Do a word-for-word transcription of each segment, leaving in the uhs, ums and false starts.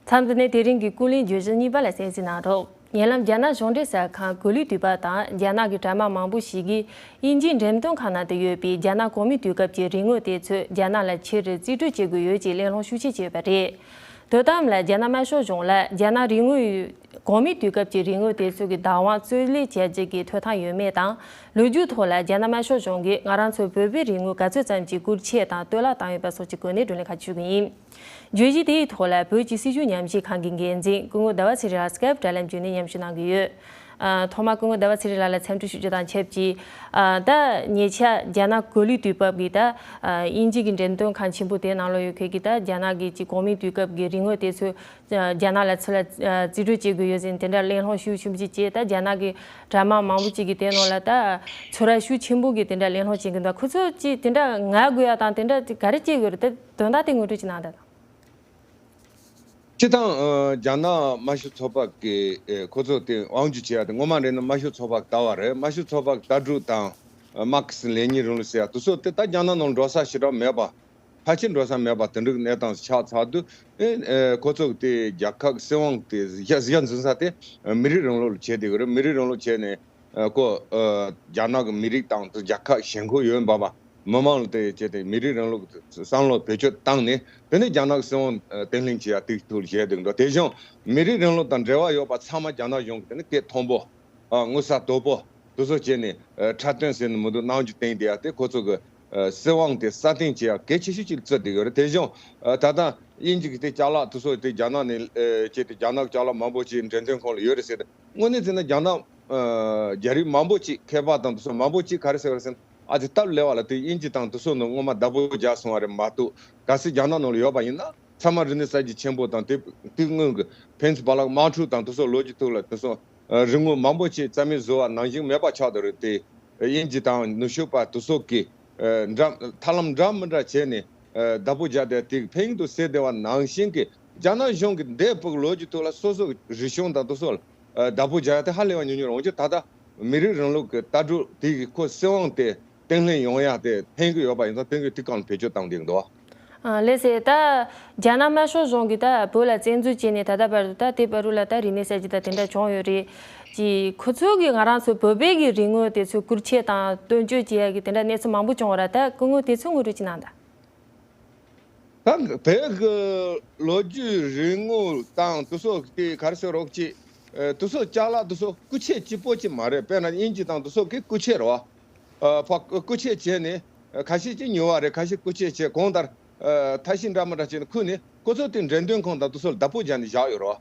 མཚམས་འདི་ནས་དེ་རིང་གི་ཀུན་གླེང་བརྗོད་གཞི་གཉིས་པ་ལ་གསན་གཟིགས་གནང་རོགས། ཉེ་ལམ་རྒྱ་ནག་གཞུང་འབྲེལ་གསར་ཁང་གོ་ལའི་དུས་བབ་དང་རྒྱ་ནག་གི་དྲ་དམངས་མང་པོ་ཞིག་གིས་དབྱིན་ཇིའི་འགྲེམས་སྟོན་ཁང་ནང་དུ་ཡོད་པའི་རྒྱ་ནག་གོང་མའི་དུས་སྐབས་ཀྱི་རིག་དངོས་དེ་ཚོ་རྒྱ་ནག་ལ་ཕྱིར་རྩིས་སྤྲོད་བྱེད་དགོས་ཡོད་ཅེས་གླེང་སློང་ཤུགས་ཆེ་བྱས་པ་རེད། དོ་དམ་ལ་རྒྱ་ནག་དམར་ཤོག་གཞུང་ལ་རྒྱ་ནག་རིག་དངོས། གོང་མའི་དུས་སྐབས་ཀྱི་རིག་དངོས་དེ་ཚོ་གི་བདག་དབང་རྩོད་ལེན་བྱ་རྒྱུ་གི་ཐོབ་ཐང་ཡོད་མེད་དང་། ལོ་རྒྱུས་ཐོག་ལ་རྒྱ་ནག་དམར་ཤོག་གཞུང་གིས་ང་རང་ཚོའི་བོད་པའི་རིག་དངོས་ག་ཚོད་ཙམ་གྱི་བསྐུར་ཆས་དང་གཏོར་བརླག་བཏང་ཡོད་པ་སོགས་ཀྱི་སྐོར་ནས་བགྲོ་གླེང་ཁ་ཕྱོགས་ཀྱི་ཡིན། བརྗོད་གཞི་དེའི་ཐོག་ལ་བོད་ཀྱི་སྲིད་བྱུས་ཉམས་ཞིབ་ཁང་གི་འགན་འཛིན་སྐུ་ངོ་ཟླ་བ་ཚེ་རིང་ལགས་སྐེབ་དྲ་ལམ་བརྒྱུད་ནས་མཉམ་ཞུགས་གནང་གི་ཡོད། ཨ། ཐོག་མར་སྐུ་ངོ་ཟླ་བ་ཚེ་རིང་ལགས་ལ་འཚམས་འདྲི་ཞུ་རྒྱུ་དང་ཆབས་ཅིག་ཨ། ད་ཉེ་ཆར་རྒྱ་ནག་གོ་ལའི་དུས་བབ་ཀྱི་ད་ཨ། དབྱིན་ཇི་གི་འགྲེམས་སྟོན་ཁང་ཆེན་པོ་དེའི་ནང་ལོགས་ཡོད་མཁན་གྱི་ད་རྒྱ་ནག་གི་ཅིག་གོང་མའི་དུས་སྐབས་ཀྱི་རིག་དངོས་དེ་ཚོ་རྒྱ་ནག་ལ་ཚུར་ལ་རྩིས་སྤྲོད་བྱེད་དགོས་ཡོད་ཟེར་དེ་འདྲ་གླེང་སློང་ཤུགས་ཆེན་པོ་ཅིག་བྱས། ད་རྒྱ་ནག་གི་དྲ་དམངས་མང་པོ་ཅིག་གིས་དེ་ནང་ལ་ད་ཚོར་བ་ཤུགས་ཆེན་པོ་གིས་དེ་འདྲ་གླེང་སློང་བྱེད་ཀྱི་འདུག་ཁོ་ཚོ་ཅིག་དེ་འདྲ་ངར་དགོས་ཡ་དང་དེ་འདྲ་ག་རེ་བྱེད་དགོས་རེད། ད་དོན་དག་དེ་ངོ་སྤྲོད་ཅིག་གནང་དང་། སྤྱིར་བཏང་། ཨ། རྒྱ་ནག་དམར་ཤོག་ཚོགས་པ་གི། ཨེ། ཁོ་ཚོ་དེ་དབང་སྒྱུར་བྱེད་ཡ་དེ་སྔོན་མ་རེད་ན་དམར་ཤོག་ཚོགས་པ་ལྟ་བ་རེད། དམར་ཤོག་ཚོགས་པ་ལྟ་གྲུབ་དང་། ཨ། མར་ཁེ་སི་ལེ་ཉིན་རིང་ལུགས་ཟེར་ཡ་དེ་ཚོ་དེ་ད་རྒྱ་ནག་ནང་འགྲོ་ས་ཞེ་དྲག་མེད་པ། ཕལ་ཆེར་འགྲོ་ས་མེད་པ་དེ་འདྲའི་གནས་སྟངས་ཆགས་ཚར་དུས། ཨེ། ཨེ། ཁོ་ཚོ་དེ་རྒྱལ་ཁབ་ཀྱི་སྲིད་དབང་དེ་གཞི་གཞི་འཛིན་ས་དེ་མི་རིགས་རིང་ལུགས་ལ་བྱས་བསྡད་ཀྱི་རེད། མི་རིགས་རིང་ལུགས་བྱས་ནས། ཨ། ཁོ། ཨ། རྒྱ་ནག་གི་མི་རིགས་དང་དེ་རྒྱལ་ཁབ་ཞེན་ཁོག་ཡོད་པ་མ། མི་མང་ལ་དེ་བྱས་ཏེ་མི་རིགས་རིང་ལུགས་བསམ་བློ་བེད་སྤྱོད་བཏང་ནས་དེ་ནས་རྒྱ་ནག་གི་སྲིད་དབང་བརྟན་ལྷིང་བྱེད་ཡ་དེའི་ཐོག་ལ་བྱས་བསྡད་འདུག་དེ་བཞིན་མི་རིགས་རིང་ལུགས་དང་འབྲེལ་བ་ཡོད་པ་ཚང་མ་རྒྱ་ནག་གཞུང་གིས་དེ་ནས་སྐད་མཐོན་པོ། ཨ། ངོ་ཚ་དོད་པོ་དེ་ཚོ་བྱས་ནས། ཨ། འཁྲབ་སྟོན་ཟེར་ནས་མི་འདུག་རྣམ་འགྱུར་བསྟན་བསྡད་ཡ་དེ་ཁོ་ཚོ་གི། ཨ། སྲིད་དབང་དེ་སྲ་བརྟན་བྱེད་ཡ་གལ་ཆེ་ཤོས་ཅིག་བརྩི་བསྡད་ཡོད་རེད། དེ་བཞིན། ཨ། ད་ལྟ་དབྱིན་ཇི་གི་དེ་ཅ་ལག་དེ་ཚོ་དེ་རྒྱ་ནག་ནས། ཨ། བྱས་ཏེ་རྒྱ་ནག་གི་ཅ་ལག་མང་པོ་ཅིག་འགྲེམས་སྟོན་ཁང་ལ་ཡོད་རེད་ཟེར་ཏེ། དངོས་གནས་བྱས་ན་རྒྱ་ནག་ཨ། རྒྱ་རིགས་མང་པོ་ཅིག་མཁས་པ་དང་དེ་ཚོ་མང་པོ་ཅིག་ག་རེ་ཟེར་བ་རེད་ཟེར་ན། ཨ། དེ་སྟབས་ལེགས་པ་ལ་དེ་དབྱིན་ཇི་དང་དེ་ཚོ་ནང་སྔོན་མ་བདག་པོ་རྒྱག་སོང་བ་རེད་མ་གཏོགས། གལ་སྲིད་རྒྱ་ནག་ནང་ལ་ཡོད་པ་ཡིན་ན་ཚང་མ་རིག་གནས་གསར་བརྗེ་ཆེན་པོ་དང་དེ་དེ་སྔོན་གྱི་ཕན་ཚུན་བར་ལ་དམག་འཁྲུག་དང་དེ་ཚོ་ལོ་རྒྱུས་ཐོག་ལ་དེ་ཚོ། ཨ། རིག་དངོས་མང་པོ་ཅིག་རྩ་མེད་བཟོ་བ་ནང་བཞིན་མེད་པ་ཆགས་བསྡད་རེད་དེ། དབྱིན་ཇི་དང་ནུབ་ཕྱོགས་པ་དེ་ཚོ་གིས། ཨ། འདྲ། ཐབས་ལམ་འདྲ་མི་འདྲ་བྱས་ནས། ཨ། བདག་པོ་རྒྱག་བསྡད་དེ་ཕན་གྱི་འདུག་ཟེར་བསྡད་པ་ནང་བཞིན་གྱི་རྒྱ་ནག་གཞུང་གིས་འདས་པའི་ལོ་རྒྱུས་ཐོག་ལ་སོ་སོའི་རིག་གཞུང་དང་དེ་ཚོ་ལ། ཨ། བདག་པོ་རྒྱག་ཡ་དེ་ཧ་ལས་པ་ཉུང་ཉུང་རེད། འོན་ཀྱང་ད་ལྟ་མི་རིགས་རིང་ལུགས་ཀྱི་ལྟ་གྲུབ་དེ་གིས་ཁོ་སྲིད་དབང་དེ་བརྟན་ལྷིང་ཡོང་ཡ་དེ་ཕན་གྱི་ཡོད་པ་ཡིན་ཙང་དེ་གི་དེ་གང་ལ་བེད་སྤྱོད་བཏང་བསྡད་འདུག་ཨ། ལགས་སེ། ད་རྒྱ་ནག་དམར་ཤོག་གཞུང་གིས་ད་བོད་ལ་བཙན་འཛུལ་བྱས་ནས་ད་ལྟ་བར་དུ་ད་དེ་བར་དུ་ལ་ད་རིག་གནས་གསར་བརྗེ་ད་དེ་འདྲ་བྱུང་ཡོད་རེད། ཅིག་ཁོ་ཚོ་གིས་ང་རང་ཚོ་བོད་པའི་གི་རིག་དངོས་དེ་ཚོ་བསྐུར་ཆས་དང་སྟོན་སྤྱོད་བྱེད་ཡ་གི་དེ་འདྲ་གནས་ཚུལ་མང་པོ་བྱུང་བ་ར། ད་སྐུ་ངོ་དེ་ཚོ་ངོ་སྤྲོད་ཅིག་གནང་དང་། ད་བོད་ཀྱི་ལོ་རྒྱུས་རིག་དངོས་དང་དེ་ཚོ་དེ་ག་རེ་ཟེར་རོགས་ཅིག་ཨ། དེ་ཚོ་ཅ་ལག་དེ་ཚོ་བསྐུར་ཆས་གཅིག་པོ་ཅིག་མ་རེད། དཔེར་ན་དབྱིན་ཇི་དང་དེ་ཚོ་གིས་བསྐུར་ཆས་རེད་བ། ཨ། ཕར་བསྐུར་ཆས་བྱས་ནས། ཨ། ཁ་ཤས་ཅིག་ཉོ་བ་རེད། ཁ་ཤས་བསྐུར་ཆས་བྱས་གང་ལྟར། ཨ། ཐབས་ཤེས་འདྲ་མི་འདྲ་བྱས་ནས་ཁུར་ནས་ཁོ་ཚོ་དེ་འགྲེམས་སྟོན་ཁང་དང་དེ་ཚོ་ལ་བདག་པོ་རྒྱག་ནས་བཞག་ཡོད་རེད་བ།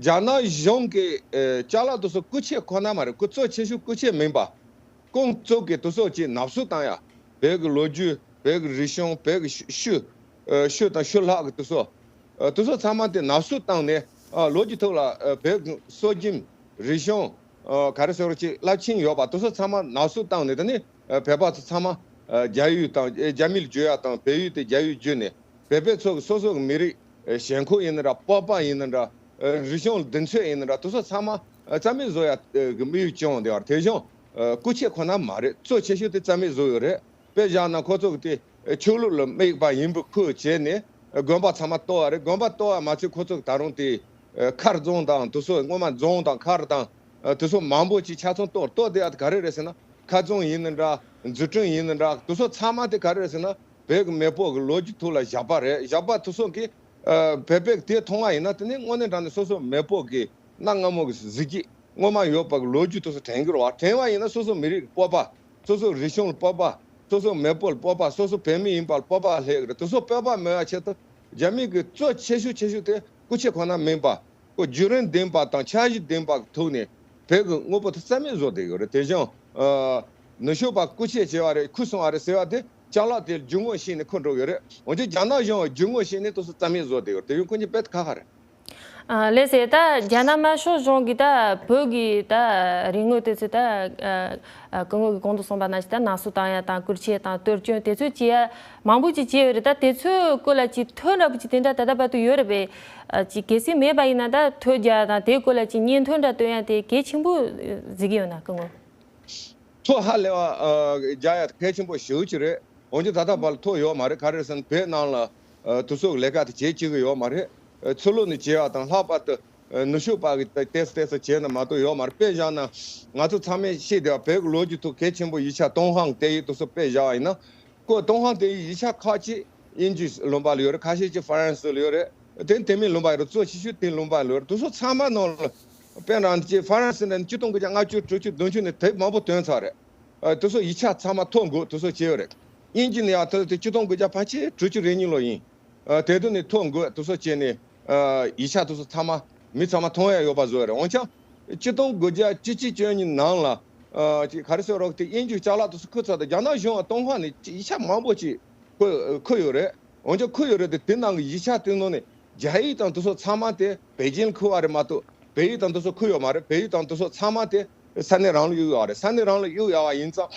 རྒྱ་ནག་གཞུང་གིས། ཨ། ཅ་ལག་དེ་ཚོ་བསྐུར་ཆས་ཁོ་ན་མ་རེད། ཁོ་གཙོ་ཆེ་ཤོས་བསྐུར་ཆས་མིན་པ། ཁོང་ཚོ་གིས་དེ་ཚོ་ཅིག་ནག་གསུབ་བཏང་ཡ། བོད་ཀྱི་ལོ་རྒྱུས། བོད་ཀྱི་རིག་གཞུང་། བོད་ཀྱི་ཤུ་ཤུ། ཨ། ཤུ་དང་ཤུ་ལྷག་གི་དེ་ཚོ། ཨ། དེ་ཚོ་ཚང་མ་དེ་ནག་གསུབ་བཏང་ནས། ཨ། ལོ་རྒྱུས་ཐོག་ལ། ཨ། བོད་ཀྱི་སྲོལ་རྒྱུན་རིག་གཞུང་། ཨ། ག་རེ་ཟེར་རོགས་ཅིག་རླབས་ཆེན་ཡོད་པ་དེ་ཚོ་ཚང་མ་ནག་གསུབ་བཏང་ནས། དེ་ནས། ཨ། བོད་པ་ཚོ་ཚང་མ། ཨ། རྒྱ་ཡུལ་དང་། ཨེ། རྒྱ་མི་ལ་བསྒྱུར་ཡ་དང་བལ་ཡུལ་དེ་རྒྱ་ཡུལ་བསྒྱུར་ནས། བོད་པའི་ཚོ་གི་སོ་སོ་གི་མི་རིགས། ཨེ། ཞེན་ཁོག་ཡིན་ན་འདྲ། སྤོབས་པ་ཡིན་ན་འདྲ། ཨེ། རིག་གཞུང་ལ་གདེང་ཚོད་ཡིན་ན་འདྲ། དེ་ཚོ་ཚང་མ། ཨེ། རྩ་མེད་བཟོ་ཡ། ཨེ། གི་དམིགས་ཡུལ་བྱུང་བསྡད་པ་རེད། དེ་བཞིན། ཨེ། བསྐུར་ཆས་ཁོ་ན་མ་རེད། གཙོ་ཆེ་ཤོས་དེ་རྩ་མེད་བཟོ་ཡོད་རེད། དཔེ་བཞག་ན་ཁོ་ཚོ་གི་དེ། ཨེ། ཆོས་ལུགས་ལ་དམིགས་པ་ཡིན་པའི་ཁུལ་བྱས་ནས། ཨེ། དགོན་པ་ཚང་མ་གཏོར་བ་རེད། དགོན་པ་གཏོར་བ་མ་ཚད་ཁོ་ཚོ་གི་ད་རུང་དེ། ཨེ། མཁར་རྫོང་དང་དེ་ཚོ། སྔོན་མ་རྫོང་དང་མཁར་དང་། ཨེ། དེ་ཚོ་མང་པོ་ཅིག་ཆ་ཚང་གཏོར། གཏོར་བསྡད་ཡ་དེ་ག་རེ་རེད་ཟེར་ན། མཁར་རྫོང་ཡིན་ན་འདྲ། འཛུགས་སྐྲུན་ཡིན་ན་འདྲ། དེ་ཚོ་ཚང་མ་དེ་ག་རེ་རེད་ཟེར་ན། བོད་ཀྱི་མེས་པོ་གི་ལོ་རྒྱུས་ཐོག་ལ་བཞག་པ་རེད། བཞག་པ་དེ་ཚོ་གིས། ཨ། བོད་པས་དེ་མཐོང་བ་ཡིན་ན། དེ་ནི་དངོས་གནས་དྲང་གནས་སོ་སོ་མེས་པོ་གི་གནའ་སྔ་མོ་གི་གཟི་བརྗིད་སྔོན་མ་ཡོད་པ་གི་ལོ་རྒྱུས་དེ་ཚོ་དྲན་གྱི་རེད་བ། དྲན་བ་ཡིན་ན་སོ་སོ་མི་རིགས་ཀྱི་སྤོབས་པ། སོ་སོ་རིག་གཞུང་ལ་སྤོབས་པ། སོ་སོ་མེས་པོ་ལ་སྤོབས་པ། སོ་སོ་བོད་མི་ཡིན་པ་ལ་སྤོབས་པ་སླེབས་ཀྱི་རེད། དེ་ཚོ་སྤོབས་པ་མེད་པ་ཆེད་དུ་རྒྱ་མི་གི་གཙོ་ཆེ་ཤོས་ཆེ་ཤོས་དེ་སྐུ་ཆས་ཁོ་ན་མིན་པ། ཁོ་བརྒྱུད་རིམ་ལྡན་པ་དང་འཆར་གཞི་ལྡན་པ་གི་ཐོག་ནས་བོད་ཀྱི་དངོས་པོ་དེ་རྩ་མེད་བཟོ་བསྡད་ཡོད་རེད། དེ་བཞིན། ཨ། ནུབ་ཕྱོགས་པ་སྐུ་ཆས་བྱས་པ་རེད། ཁུར་སོང་བ་རེད་ཟེར་བ་དེ་ཅ་ལག་དེ་རྒྱུ་དངོས་བཤད་ནས་ཁུར་འགྲོ་གི་ཡོད་རེད། འོན་ཀྱང་རྒྱ་ནག་གཞུང་གིས་རྒྱུ་དངོས་བཤད་ནས་དེ་ཚོ་རྩ་མེད་བཟོ་བསྡད་ཡོད་རེད། དེ་ཡང་ཁོ་གཉིས་དཔེ་ཁ་ཁ་རེད། ཨ། ལགས་སེ། ད་རྒྱ་ནག་དམར་ཤོག་གཞུང་གིས་ད་བོད་ཀྱི་ད་རིག་དངོས་དེ་ཚོ་ད། ཨ། ཨ། སྐུ་ངོ་གིས་གོང་དུ་གསུངས་པ་ནང་བཞིན་ད་ནག་གསུབ་བཏང་ཡ་དང་། བསྐུར་ཆས་དང་གཏོར་སྐྱོན་དེ་ཚོ་བྱེད་ཡ་མང་པོ་ཅིག་བྱས་ཡོད་རེད། ད་དེ་ཚོའི་སྐོར་ལ་ཅིག་ཐོ་འདྲ་པོ་ཅིག་དེ་འདྲ་ད་ལྟ་བར་དུ་ཡོད་རེད་པས། ཨ། ཅིག་གལ་སྲིད་མེད་པ་ཡིན་ན་ད་ཐོ་རྒྱག་ཡ་དང་དེའི་སྐོར་ལ་ཅིག་སྙན་ཐོ་འདྲ་བཏོན་ཡ་དེ་གལ་ཆེན་པོ་གཟིགས་ཀྱི་ཡོད་ན་སྐུ་ངོ། ཐོ་ཧ་ལས་པ། ཨ། རྒྱག་ཡ་གལ་ཆེན་པོ་ཞེ་པོ་ཅིག་རེད། འོན་ཀྱང་ད་ལྟ་བར་ལ་ཐོ་ཡོད་མ་རེད། ག་རེ་རེད་ཟེར་ན་བོད་ནང་ལ། ཨ། དེ་ཚོ་གི་ལས་ཀ་དེ་བྱེད་བཅུག་གི་ཡོད་མ་རེད། ཚུར་ལོག་ནས་བྱས་པ་དང་ལྷག་པར་དུ་ནུབ་ཕྱོགས་པ་གི་ཏོག་ཙམ་ཏོག་ཙམ་བྱས་ན་མ་གཏོགས་ཡོད་མ་རེད། དཔེ་བཞག་ན་ང་ཚོ་ཚང་མས་ཤེས་བསྡད་པ་བོད་ཀྱི་ལོ་རྒྱུས་ཐོག་གལ་ཆེན་པོ་ཡིག་ཆ་ཏུན་ཧོང་དེ་ཡིག་དེ་ཚོ་དཔེ་བཞག་པ་ཡིན་ན། ཁོ་ཏུན་ཧོང་དེ་ཡིག་ཡིག་ཆ་ཁག་ཅིག་དབྱིན་ཇི་ལུང་པ་ལ་ཡོད་རེད། ཁ་ཤས་ཅིག་ཧྥ་རན་སི་ལ་ཡོད་རེད། དེ་དེ་མིན་ལུང་པ་ཡོད་རེད། གཙོ་ཆེ་ཤོས་དེ་ལུང་པ་ལ་ཡོད་རེད། དེ་ཚོ་ཚང་མ་ནང་ལ་དཔེར་ན་ཅིག་ཧྥ་རན་སི་ནས་ཆིག་སྟོང་དགུ་བརྒྱ་ལྔ་བཅུ་དྲུག་ཅུ་བདུན་ཅུ་ནས་དེབ་མང་པོ་ཐོན་ཚར་རེད། ཨ། དེ་ཚོ་ཡིག་ཆ་ཚང་མ་ཐོ་འགོད་དེ་ཚོ་བྱས་ཡོད་རེད། དབྱིན་ཇི་ནས་ཡང་དེ་ཚོ་དེ་ཆིག་སྟོང་དགུ་བརྒྱ་ཕལ་ཆེར་དྲུག་ཅུ་རེ་གཉིས་ལོ་ཡིན། ཨ། དེ་དུས་ནས་ཐོ་འགོད་དེ་ཚོ་བྱས་ནས། ཨ། ཡིག་ཆ་དེ་ཚོ་ཚང་མ་མི་ཚང་མ་མཐོང་ཡ་ཡོད་པ་བཟོ་ཡ་རེད། འོན་ཀྱང་ཆིག་སྟོང་དགུ་བརྒྱ་བཅུ་གཅིག་བཅུ་གཉིས་ནང་ལ། ཨ། ཅིག་ག་རེ་ཟེར་རོགས། དེ་དབྱིན་ཇིའི་ཅ་ལག་དེ་ཚོ་ཁུར་ཚར་དུས་རྒྱ་ནག་གཞུང་ལ་ཏུན་ཧོང་ནས་ཡིག་ཆ་མང་པོ་ཅིག་ཁུར་ཁུར་ཡོད་རེད། འོན་ཀྱང་ཁུར་ཡོད་རེད་དེ། དེ་ནང་གི་ཡིག་ཆ་དེ་ནང་ནས་རྒྱ་ཡིག་དང་དེ་ཚོ་ཚང་མ་དེ་པེ་ཅིན་ཁུར་བ་རེད་མ་གཏོགས་བོད་ཡིག་དང་དེ་ཚོ་ཁུར་ཡོད་མ་རེད། བོད་ཡིག་དང་དེ་ཚོ་ཚང་མ་དེ་ས་གནས་རང་ལ་གཡུག་ཡོད་རེད། ས་གནས་རང་ལ་གཡུག་ཡོད་པ་ཡིན་ཙང་།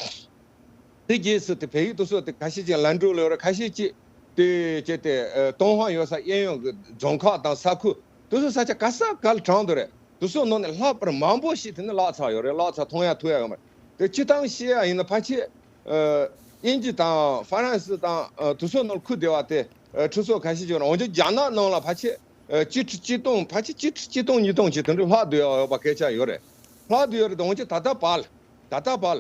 དེ་རྗེས་སུ་དེ་བལ་ཡུལ་དུ་སོགས་དེ་ཁ་ཤས་ཀྱིས་ལན་ཀྲུའུ་ལ་ཡོད་རེད། ཁ་ཤས་ཀྱིས་དེ་བྱས་ཏེ་ཨ་ཏུན་ཧོང་ཡོད་ས་གཡས་གཡོན་གྱི་རྫོང་ཁག་དང་ས་ཁུལ་དེ་ཚོ་ས་ཆ་ག་ས་ག་ལ་དྲངས་འདུག་རེད། དེ་ཚོ་ནང་ནས་ལྷག་པར་མང་པོ་ཞིག་དེ་ནི་བརླག་ཚར་ཡོད་རེད། བརླག་ཚར་མཐོང་ཡ་ཐུག་ཡ་ཡོད་མ་རེད། དེ་སྤྱིར་བཏང་བཤད་ཡ་ཡིན་ན་ཕལ་ཆེར་ཨ་དབྱིན་ཇི་དང་ཧྥ་རན་སི་དང་ཨ་དེ་ཚོ་ནང་ཁུར་བསྡད་པ་དེ་ཨ་ཁྲི་ཚོ་ཁ་ཤས་ཅིག་ཡོད་རེད། འོན་ཀྱང་རྒྱ་ནག་ནང་ལ་ཕལ་ཆེར་ཨ་གཅིག་ཁྲི་གཅིག་སྟོང་ཕལ་ཆེར་གཅིག་ཁྲི་གཅིག་སྟོང་ཉིས་སྟོང་ཅིག་དེ་འདྲ་ལྷག་བསྡད་ཡོད་པ་སྐད་ཆ་ཡོད་རེད། ལྷག་བསྡད་ཡོད་རེད། འོན་ཀྱང་ད་ལྟ་བར་ད་ལྟ་བར་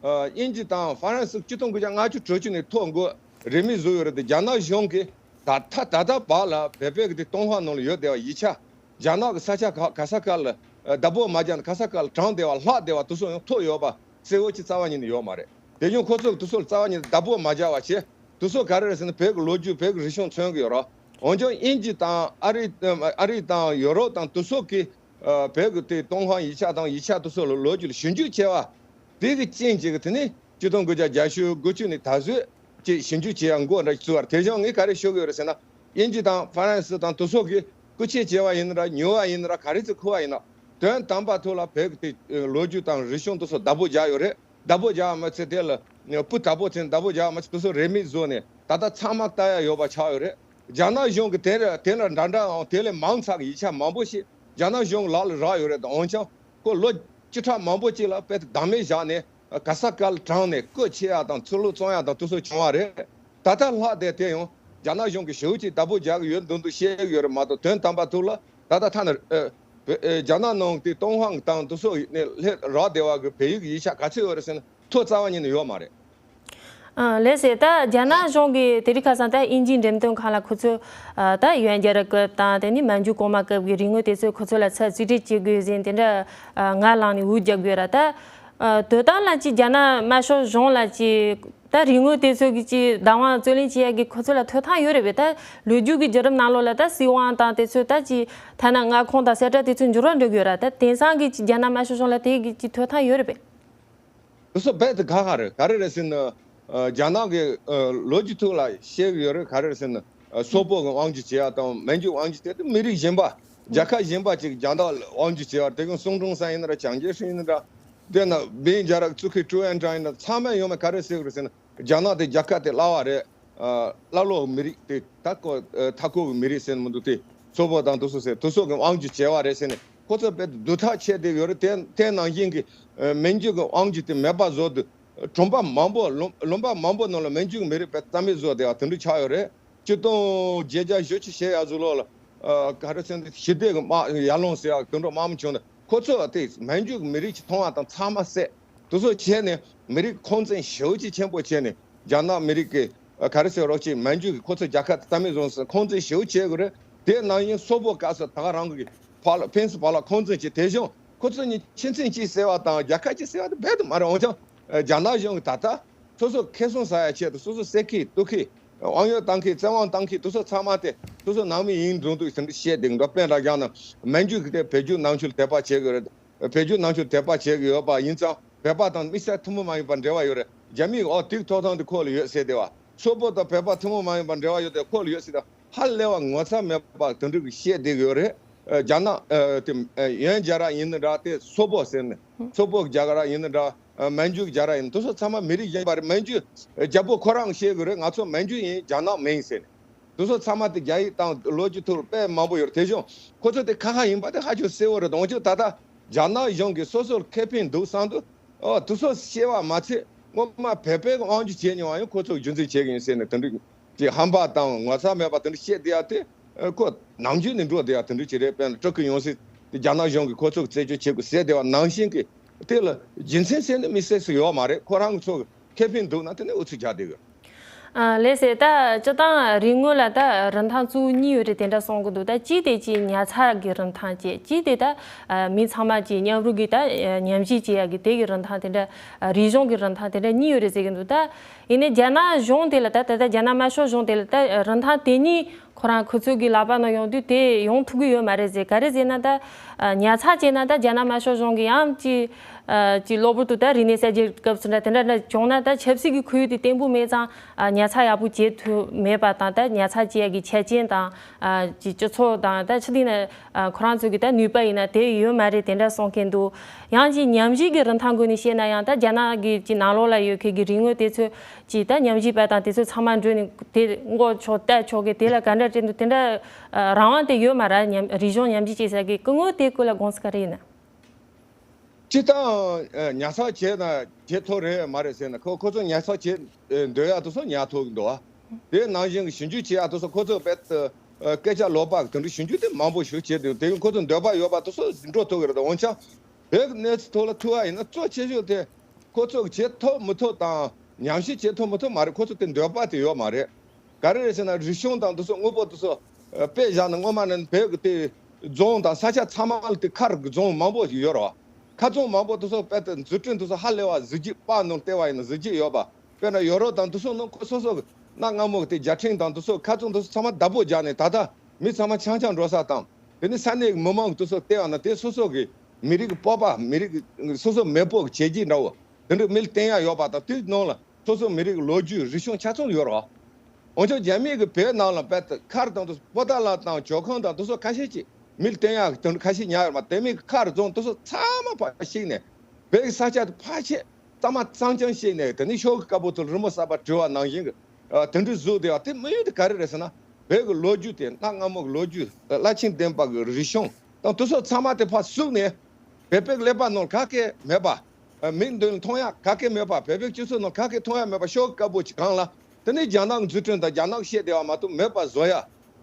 ཨ་དབྱིན་ཇི་དང་ཧྥ་རན་སི་ཆིག་སྟོང་དགུ་བརྒྱ་ལྔ་བཅུ་དྲུག་ཅུ་ནས་ཐོ་འགོད་རིན་མེད་བཟོས་ཡོད་རེད་དེ། རྒྱ་ནག་གཞུང་གིས་ད་ལྟ་ད་ལྟ་བར་ལ་བོད་པའི་གི་དེ་ཏུན་ཧོང་ནང་ལ་ཡོད་བསྡད་པ་ཡིག་ཆ་རྒྱ་ནག་གི་ས་ཆ་ག་ག་ས་ག་ལ་ཨ་བདག་པོ་མ་བརྒྱབ་ནས་ག་ས་ག་ལ་དྲངས་བསྡད་པ་ལྷག་བསྡད་པ་དེ་ཚོ་ཡང་ཐོ་ཡོད་པ་གསལ་བོ་ཅིག་རྩ་བ་ཉིད་ནས་ཡོད་མ་རེད། དེ་བཞིན་ཁོ་ཚོ་གི་དེ་ཚོ་ལ་རྩ་བ་ཉིད་ནས་བདག་པོ་མ་བརྒྱབ་པ་བྱས། དེ་ཚོ་ག་རེ་རེད་ཟེར་ན་བོད་ཀྱི་ལོ་རྒྱུས་བོད་ཀྱི་རིག་གཞུང་མཚོན་གྱི་ཡོད་རེད། འོན་ཀྱང་དབྱིན་ཇི་དང་ཨ་རི་ཨ་རི་དང་ཡོ་རོབ་དང་དེ་ཚོ་གིས་ཨ་བོད་ཀྱི་དེ་ཏུན་ཧོང་ཡིག་ཆ་དང་ཡིག་ཆ་དེ་ཚོ་ལ་ལོ་རྒྱུས་ལ་ཞིབ་འཇུག་བྱས་པ་དེ་གི་རྐྱེན་གྱིས་དེ་ནི་ཆིག་སྟོང་དགུ་བརྒྱ་བརྒྱད་ཅུ་དགུ་བཅུ་ནས་ད་གཟོད་ཅིག་ཞིབ་འཇུག་བྱེད་ཡ་འགོ་འདྲ་ཞིག་བཙུགས་པ་རེད། དེ་བཞིན་ངས་ག་རེ་ཤོད་ཀྱི་ཡོད་རེད་ཟེར་ན། དབྱིན་ཇི་དང་ཧྥ་རན་སི་དང་དེ་ཚོ་གིས་རྐུ་འཁྱེར་བྱས་པ་ཡིན་ན་འདྲ། ཉོས་པ་ཡིན་ན་འདྲ། ག་རེ་ཚོ་ཁུར་བ་ཡིན་ན། དོན་དམ་པ་ཐོག་ལ་བོད་ཀྱི་དེ་ལོ་རྒྱུས་དང་རིག་གཞུང་དེ་ཚོ་བདག་པོ་རྒྱག་ཡོད་རེད། བདག་པོ་རྒྱག་མ་ཚད་དེ་ལ་སྤུ་བདག་པོ་བྱས་ནས་བདག་པོ་རྒྱག་མ་ཚད་དེ་ཚོ་རིན་མེད་བཟོས་ནས་ད་ལྟ་ཚང་མ་ལྟ་ཡ་ཡོད་པ་ཆགས་ཡོད་རེད། རྒྱ་ནག་གཞུང་གིས་དེ་ལ་དེ་ལ་འདྲ་འདྲའམ་དེ་ལས་མང་ཙམ་གྱི་ཡིག་ཆ་མང་པོ་ཞིག་རྒྱ་ནག་གཞུང་གི་ལག་ལ་རག་ཡོད་རེད། འོན་ཀྱང་ཁོ་ལོ་བཅུ་ཕྲག་མང་པོ་ཅིག་ལ་དཔེ་བདག་མེད་བཞག་ནས་ག་ས་ག་ལ་དྲངས་ནས་རྐུ་འཁྱེར་ཡ་དང་ཚུར་ལོག་བཙོང་ཡ་དང་དེ་ཚོ་བྱུང་བ་རེད། ད་ལྟ་ལྷག་བསྡད་དེ་ཡང་རྒྱ་ནག་གཞུང་གིས་ཞེ་པོ་ཅིག་བདག་པོ་རྒྱག་གི་ཡོད་མདོག་མདོག་བཤད་ཀྱི་ཡོད་རེད་མ་གཏོགས། དོན་དམ་པ་ཐོག་ལ་ད་ལྟ་ཐ་ན་ཨ་བོད་ཨ་རྒྱ་ནག་ནང་དེ་ཏུན་ཧོང་དང་དེ་ཚོ་ནས་སླེབས་རག་བསྡད་པ་གི་བོད་ཡིག་གི་ཡིག་ཆ་ག་ཚོད་ཡོད་རེད་ཟེར་ན་ཐོ་རྩ་བ་ཉིད་ནས་ཡོད་མ་རེད། ཨ་ལགས་སེ། ད་རྒྱ་ནག་གཞུང་གིས་དེ་རིང་ཁ་སང་ད་དབྱིན་ཇིའི་འགྲེམས་སྟོན་ཁང་ལ་ཁོ་ཚོས་ཨ་ད་ཡོན་རྒྱལ་རབས་སྐབས་དང་དེ་ནས་མན་ཇུ་གོང་མ་སྐབས་ཀྱི་རིག་དངོས་དེ་ཚོ་ཁོ་ཚོ་ལ་ཚད་རྩིས་སྤྲོད་བྱེད་དགོས་ཟེར་དེ་འདྲ་ཨ་ངར་ལངས་ནས་འུར་རྒྱག་དགོས་ར། ད་ཨ་དོ་དམ་ལ་ཅིག་རྒྱ་ནག་དམར་ཤོག་གཞུང་ལ་ཅིག་ད་རིག་དངོས་དེ་ཚོ་གི་ཅིག་བདག་དབང་རྩོད་ལེན་བྱེད་ཡ་གི་ཁོ་ཚོ་ལ་ཐོབ་ཐང་ཡོད་རེད་པས། ད་ལོ་རྒྱུས་ཀྱི་བརྒྱུད་རིམ་ནང་ལོགས་ལ་ད་སྲིད་དབང་དང་དེ་ཚོ་ད་ཅིག་ཐ་ན་མངའ་ཁོངས་དང་གསལ་བསྒྲགས་དེ་ཚོ་འགྱུར་བ་འགྲོ་གི་ཡོད་ར། ད་དེང་སང་གི་ཅིག་རྒྱ་ནག་དམར་ཤོག་གཞུང་ལ་དེ་གི་ཅིག་ཐོབ་ཐང་ཡོད་རེད་པས། དེ་ཚོ་རྦད་དེ་དགའ་ཧ་རེད། ག་རེ་རེད་ཟེར་ན། ཨ་རྒྱ་ནག་གི་ཨ་ལོ་རྒྱུས་ཐོག་ལ་བཤད་ཀྱི་ཡོད་རེད། ག་རེ་རེད་ཟེར་ན། ཨ་སོག་པོ་གི་དབང་སྒྱུར་བྱེད་ཡ་དང་མན་ཇུ་དབང་སྒྱུར་དེ་དེ་མི་རིགས་གཞན་པ་རྒྱལ་ཁབ་གཞན་པ་ཅིག་རྒྱ་ནག་ལ་དབང་སྒྱུར་བྱེད་ཡ། དེ་གི་སུང་ཀྲུང་ས་ཡིན་ན་འདྲ། ཅང་ཅེ་ཧྲིན་ཡིན་ན་འདྲ། དེ་ན་བིན་རྒྱལ་རབས་གཙུག་ཁེལ་ཀྲུའུ་ཨན་ཀྲང་ཡིན་ན། ཚང་མས་ཡོང་མ་ག་རེ་ཟེར་གི་རེད་ཟེར་ན། རྒྱ་ནག་དེ་རྒྱལ་ཁབ་དེ་གླ་བ་རེད། ཨ་ཀླ་ཀློ་གི་མི་རིགས་དེ་ད་ཁོ་ཨ་མཐའ་འཁོབ་གི་མི་རིགས་ཟེར་ནི་མི་འདུག་དེ་སོག་པོ་དང་དེ་ཚོ་ཟེར། དེ་ཚོ་གི་དབང་སྒྱུར་བྱས་པ་རེད་ཟེར་ནས་ཁོ་ཚོ་དཔེ་སྡུག་ཐག་ཆད་བསྡད་ཡོད་རེད། དེ་དེ་ནང་བཞིན་གྱི་ཨ་མན་ཇུ་གི་དབང་སྒྱུར་དེ་མེད་པ་བཟོ་དུས། གྲོང་པ་མང་པོ་ལུང་ལུང་པ་མང་པོ་ནང་ལ་མན་ཇུ་གི་མི་རིགས་དཔེ་རྩ་མེད་བཟོ་བསྡད་པ་དེ་འདྲ་ཆགས་ཡོད་རེད། ཆིག་སྟོང་བརྒྱད་བརྒྱ་བཞི་བཅུ་ཞེ་ཡ་ཟུར་ལོགས་ལ་ཨ་ག་རེ་ཟེར་ན། ཞི་བདེ་གི་དམག་ཡར་ལངས་ཟེར་ཡ་དེ་འདྲ་མང་པོ་བྱུང་ནས། ཁོ་ཚོ་དེ་མན་ཇུ་གི་མི་རིགས་ཀྱི་མཐོང་བ་དང་ཚང་མ་བསད། དེ་ཚོ་བྱས་ནས་མི་རིགས་ཁོང་ཚན་ཞེ་པོ་ཅིག་ཆེན་པོ་བྱས་ནས། རྒྱ་ནག་མི་རིགས་ཀྱི་ཨ་ག་རེ་ཟེར་རོགས་ཅིག་མན་ཇུ་གིས་ཁོ་ཚོ་རྒྱལ་ཁབ་དེ་རྩ་མེད་བཟོས་ཟེར་ཁོང་ཚན་ཞེ་པོ་བྱེད་དགོས་རེད། དེ་ནང་བཞིན་སོག་པོ་སྐབས་སུ་ད་ག་རང་གི་ཕར་ལ་ཕན་སུ་བར་ལ་ཁོང་ཚན་གྱི་དེ་བཞིན་ཁོ་ཚོ་གཉིས་ཁྱིམ་མཚེས་གཅིག་ཟེར་བ་དང་རྒྱལ་ཁབ་གཅིག་ཟེར་བ་དེ་རྦད་དེ་མ་རེད། འོན་ཀྱང་ཨ་རྒྱ་ནག་གཞུང་གིས་ད་ལྟ་སོ་སོ་ཁེ་བཟང་ཟ་ཡ་ཆེད་དུ་སོ་སོ་བསད་ཁེ་གཏུབ་ཁེ་དབང་ཡོད་བཏང་ཁེ་བཙན་དབང་བཏང་ཁེ་དེ་ཚོ་ཚང་མ་དེ་སོ་སོ་ནང་མི་ཡིན་འགྲོ་འདུག་ཟེར་ནས་བཤད་དེ་འགྲོ། དཔེར་ན་བཞག་ན་མན་ཇུ་གིས་དེ་བོད་བརྒྱུད་ནང་ཆོས་ལ་དད་པ་བྱེད་དགོས་རེད། བོད་བརྒྱུད་ནང་ཆོས་དད་པ་བྱེད་ཀྱི་ཡོད་པ་ཡིན་ཙང་བོད་པ་དང་དམིགས་བསལ་ཐུན་མོང་མ་ཡིན་པར་འབྲེལ་བ་ཡོད་རེད། རྒྱ་མིས་ཨོ་དེའི་ཐོབ་ཐང་དེ་ཁོ་ལ་ཡོད་ཟེར་བསྡད་པ། སོག་པོ་དང་བོད་པ་ཐུན་མོང་མ་ཡིན་པར་འབྲེལ་བ་ཡོད་དེ་ཁོ་ལ་ཡོད་ཟེར་བསྡད་པ། ཧ་ལས་པ་ངོ་ཚ་མེད་པ་དེ་འདྲ་གི་བཤད་བསྡད་ཀྱི་ཡོད་རེད། ཨ་རྒྱ་ནག་ཨ་དེ་ཨ་ཡོན་རྒྱལ་རབས་ཡིན་ན་འདྲ། དེ་སོག་པོ་ཟེར་ནས་སོག་པོ་རྒྱལ་རབས་ཡིན་ན་འདྲ། ཨ་མན་ཇུ་རྒྱལ་རབས་ཡིན། དེ་ཚོ་ཚང་མ་མི་རིགས་གཞན་པ་རེད། མན་ཇུ་རྒྱལ་པོ་ཁོ་རང་བཤད་ཀྱི་རེད། ང་ཚོ་མན་ཇུ་ཡིན། རྒྱ་ནག་མིན་ཟེར་ནས། དེ་ཚོ་ཚང་མ་དེ་རྒྱ་ཡིག་དང་ལོ་རྒྱུས་ཐོག་དཔེ་མང་པོ་ཡོད་རེད། དེ་བཞིན་ཁོ་ཚོ་དེ་ཁ་ཁ་ཡིན་པ་དེ་ཧ་ཅང་གསལ་བོ་རེད། འོན་ཀྱང་ད་ལྟ་རྒྱ་ནག་གཞུང་གིས་སོ་སོར་ཁེ་ཕན་འདུག་བསམ་དུས། ཨོ་དེ་ཚོ་བཤད་པ་མ་ཚད་སྔོན་མ་བོད་པའི་དབང་སྒྱུར་བྱས་མྱོང་བ་ཡང་ཁོ་ཚོ་རྒྱུན་འཛིན་བྱེད་ཀྱི་ཡིན་ཟེར་ནས་དེ་འདྲ་གི་ཧམ་པ་དང་ངོ་ཚ་མེད་པ་དེ་འདྲ་བཤད་བསྡད་ཡ་དེ་ ཨ་ཁོ་ནམ་རྒྱུན་ནས་འགྲོ་བསྡད་ཡ་དེ་འདྲ་ཅིག་རེད། དཔེར་ན་སྤྲུལ་སྐུ་ཡོང་སྲིད་དེ་རྒྱ་ནག་གཞུང་གིས་ཁོ་ཚོ་གི་རྩད་གཅོད་བྱེད་དགོས་ཟེར་བསྡད་པ་ནང་བཞིན་གྱི་དེ་ལ་རྒྱུ་མཚན་ཟེར་ནས་མི་ཟེར་སུ་ཡོད་མ་རེད། ཁོ་རང་གི་ཚོ་གི་ཁེ་ཕན་འདུག་ན་དེ་ནས་ཨུ་ཚུགས་རྒྱག་བསྡད་གི། ཨ་ལགས་སེ། ད་སྤྱིར་བཏང་རིག་དངོས་ལ་ད་རིན་ཐང་གཙོ་བོ་གཉིས་ཡོད་རེད་དེ་འདྲ་གསུང་གི་འདུག་ད་གཅིག་དེ་གཅིག་ཉར་ཚགས་ཀྱི་རིན་ཐང་བཅས། གཅིག་དེ་ད་ཨ་མི་ཚང་མ་གཅིག་མཉམ་རུབ་ཀྱིས་ད་ཨ་ཉམས་ཞིབ་བྱེད་ཡག་གི་དེ་གི་རིན་ཐང་དེ་འདྲ། ཨ་རིག་གཞུང་གི་རིན་ཐང་དེ་འདྲ་གཉིས་ཡོད་རེད་ཟེར་གི་འདུག་ད་ཡིན་ནའི་རྒྱ་ནག་གཞུང་དེ་ལ་ད་ད་ལྟ་རྒྱ་ནག་དམར་ཤོག་གཞུང་དེ་ལ་ད་རིན་ཐང་དེ་གཉིས་ཁོ་རང་ཁོ་ཚོ་གི་ལག་པ་ནང་ཡོང་དུས་དེ་ཡོང་ཐུབ་ཀྱི་ཡོད་མ་རེད་ཟེར། ག་རེ་ཟེར་ན་ད་ཨ་ཉར་ཚགས་བྱས་ན་ད་རྒྱ་ནག་དམར་ཤོག་གཞུང་གི་ཡང་ཅིག་ཨ་ཅིག་གློ་བུར་དུ་ད་རིག་གནས་གསར་བརྗེའི་སྐབས་སུ་འདྲ་དེ་འདྲ་འདྲ་བྱུང་ན་ད་ཆབ་སྲིད་ཀྱི་ཁོར་ཡུག་དེ་བརྟན་པོ་མེད་ཙང་ཨ་ཉར་ཚགས་ཡག་པོ་བྱེད་ཐུབ་མེད་པ་དང་། ད་ཉར་ཚགས་བྱེད་ཡག་གི་ཆ་རྐྱེན་དང་ཨ་ཅིག་སྤྱི་ཚོགས་དང་ད་ཕྱི་དེ་ན་ཨ་ཁོ་རང་ཚོ་གི་ད་ནུས་པ་ཡིན་ན་དེ་ཡོད་མ་རེད་དེ་འདྲ་གསུང་མཁན་འདུག་ཡང་ཅིག་ཉམས་ཞིབ་ཀྱི་རིན་ཐང་སྒོ་ནས་བཤད་ན་ཡང་ད་རྒྱ་ནག་གི་ཅིག་ནང་ལོགས་ལ་ཡོད་མཁན་གྱི་རིག་དངོས་དེ་ཚོ་ཅིག་ད་ཉམས་ཞིབ་པ་དང་དེ་ཚོ་ཚང་མ་འགྲོ་ནས་དེ་འགོག་ཆོག་ལྟ་ཆོག་གི་དེ་ལ་ག་འདྲ་བྱེད་འདུག་དེ་འདྲ་ཨ་རང་དབང་དེ་ཡོད་མ་རེད། ཉམས་རིག་གཞུང་ཉམས་ཞིབ་བྱེད་ས་གི་སྐུ་ངོ་དེ་སྐོར་ལ་དགོངས་ས་ག་རེ་ཡིན་ན། སྤྱིར་བཏང་ཨ་ཉར་ཚགས་བྱས་ན་བྱེད་ཐུབ་རེད་མ་རེད་ཟེར་ན་ཁོ་ཁོ་ཚོ་ཉར་ཚགས་བྱེད་ཨ་འདོད་ཡག་དེ་ཚོ་ཉར་ཐུབ་ཀྱི་འདུག་ཨ། དེ་ནང་བཞིན་གྱི་ཞིབ་འཇུག་བྱེད་ཡག་དེ་ཚོ་ཁོ་ཚོ་རྦད་དེ་ཨ་སྐད་ཆ་ལོག་པ་གི་དེ་འདྲ་ཞིབ་འཇུག་དེ་མང་པོ་ཞིག་བྱས་འདུག་དེ་ཡང་ཁོ་ཚོ་འདོད་པ་ཡོད་པ་དེ་ཚོ་འགྲོ་ཐུབ་ཀྱི་རེད། འོན་ཀྱང་བོད་ཀྱི་གནས་ཚུལ་ཐོག་ལ་ཐུག་པ་ཡིན་ན་གཙོ་ཆེ་ཤོས་དེ་ཁོ་ཚོ་གིས་བྱེད་ཐུབ་མི་ཐུབ་དང་ཉམས་ཞིབ་བྱེད་ཐུབ་མི་ཐུབ་མ་རེད། ཁོ་ཚོ་དེ་འདོད་པ་དེ་ཡོད་མ་རེད། ག་རེ་རེད་ཟེར་ན་རིག་གཞུང་དང་དེ་ཚོ་དངོས་པོ་དེ་ཚོ་ཨ་དཔེ་བཞག་ན་སྔོན་མ་ནས་བོད་ཀྱི་དེ་རྫོང་དང་ས་ཆ་ཚང་མ་ལ་དེ་མཁར་གྱི་རྫོང་མང་པོ་ཞིག་ཡོད་རེད་བ། མཁར་རྫོང་མང་པོ་དེ་ཚོ་དཔེ་དེ་འཛུགས་སྐྲུན་དེ་ཚོ་ཧ་ལས་པ་གཟི་བརྗིད་པར་ནང་བལྟས་པ་ཡིན་ན་གཟི་བརྗིད་ཡོད་པ། དཔེར་ན་ཡོ་རོབ་དང་དེ་ཚོ་ནང་ཁོ་སོ་སོ་གི་གནའ་སྔ་མོ་གི་དེ་རྒྱལ་ཕྲན་དང་དེ་ཚོ་མཁར་རྫོང་དེ་ཚོ་ཚང་མ་བདག་པོ་རྒྱག་ནས་ད་ལྟ་མི་ཚང་མ་ཆང་ཆང་འགྲོ་ས་དང་། དེ་ནས་ས་གནས་ཀྱི་མི་མང་གི་དེ་ཚོ་བལྟས་པ་ན་དེ་སོ་སོ་གི་མི་རིགས་ཀྱི་སྤོབས་པ། མི་རིགས་ཀྱི་སོ་སོ་མེས་པོ་གི་བྱས་རྗེས་འདྲ་བོ་དེ་འདྲ་མི་ལ་བསྟན་ཡག་ཡོད་པ་དང་། དེའི་ནང་ལ་སོ་སོ་མི་རིགས་ཀྱི་ལོ་རྒྱུས་རིག་གཞུང་ཆ་ཚང་ཡོད་རེད་བ། འོན་ཀྱང་རྒྱ་མི་གིས་བོད་ནང་ལ་རྦད་དེ་མཁར་དང་དེ་པོ་ཏཱ་ལ་དང་ཇོ་ཁང་དང་དེ་ཚོ་ཁ་ཤས་ཅིག་མི་ལ་བསྟན་ཡག་གི་དོན་ཁ་ཤས་ཉར་ཡོད་མ། དེ་མིན་གྱི་མཁར་རྫོང་དེ་ཚོ་ཚང་མ་ཕར་བཤིག་ནས་བོད་ཀྱི་ས་ཆ་དེ་ཕར་ཆད་གཙང་མ་གཙང་རྐྱང་བཤིག་ནས། དེ་ནས་ཤོག་གུ་དཀར་པོ་དེ་ལ་རི་མོ་གསར་པ་བྲིས་པ་ནང་བཞིན་གྱི་ཨ་དེ་འདྲ་བཟོས་བསྡད་པ་དེ་དམིགས་ཡུལ་དེ་ག་རེ་རེད་ཟེར་ན། བོད་ཀྱི་ལོ་རྒྱུས་དེ་གནའ་སྔ་མོ་གི་ལོ་རྒྱུས་རླབས་ཆེན་ལྡན་པ་གི་རིག་གཞུང་དང་དེ་ཚོ་ཚང་མ་དེ་ཕར་བསུབས་ནས་བོད་པའི་ཀླད་པ་ནང་ག་གེ་མེད་པ། ཨ་མིག་མདུན་ལ་མཐོང་ཡག་ག་གེ་མེད་པ། བོད་པའི་སྤྱི་ཚོགས་ནང་ག་གེ་མཐོང་ཡག་མེད་པ། ཤོག་གུ་དཀར་པོ་ཅིག་སྒང་ལ་དེ་ནས་རྒྱ་ནག་འཛུགས་སྐྲུན་དང་རྒྱ་ནག་བཤད་བསྡད་པ་མ་གཏོགས་མེད་པ་བཟོ་ཡ།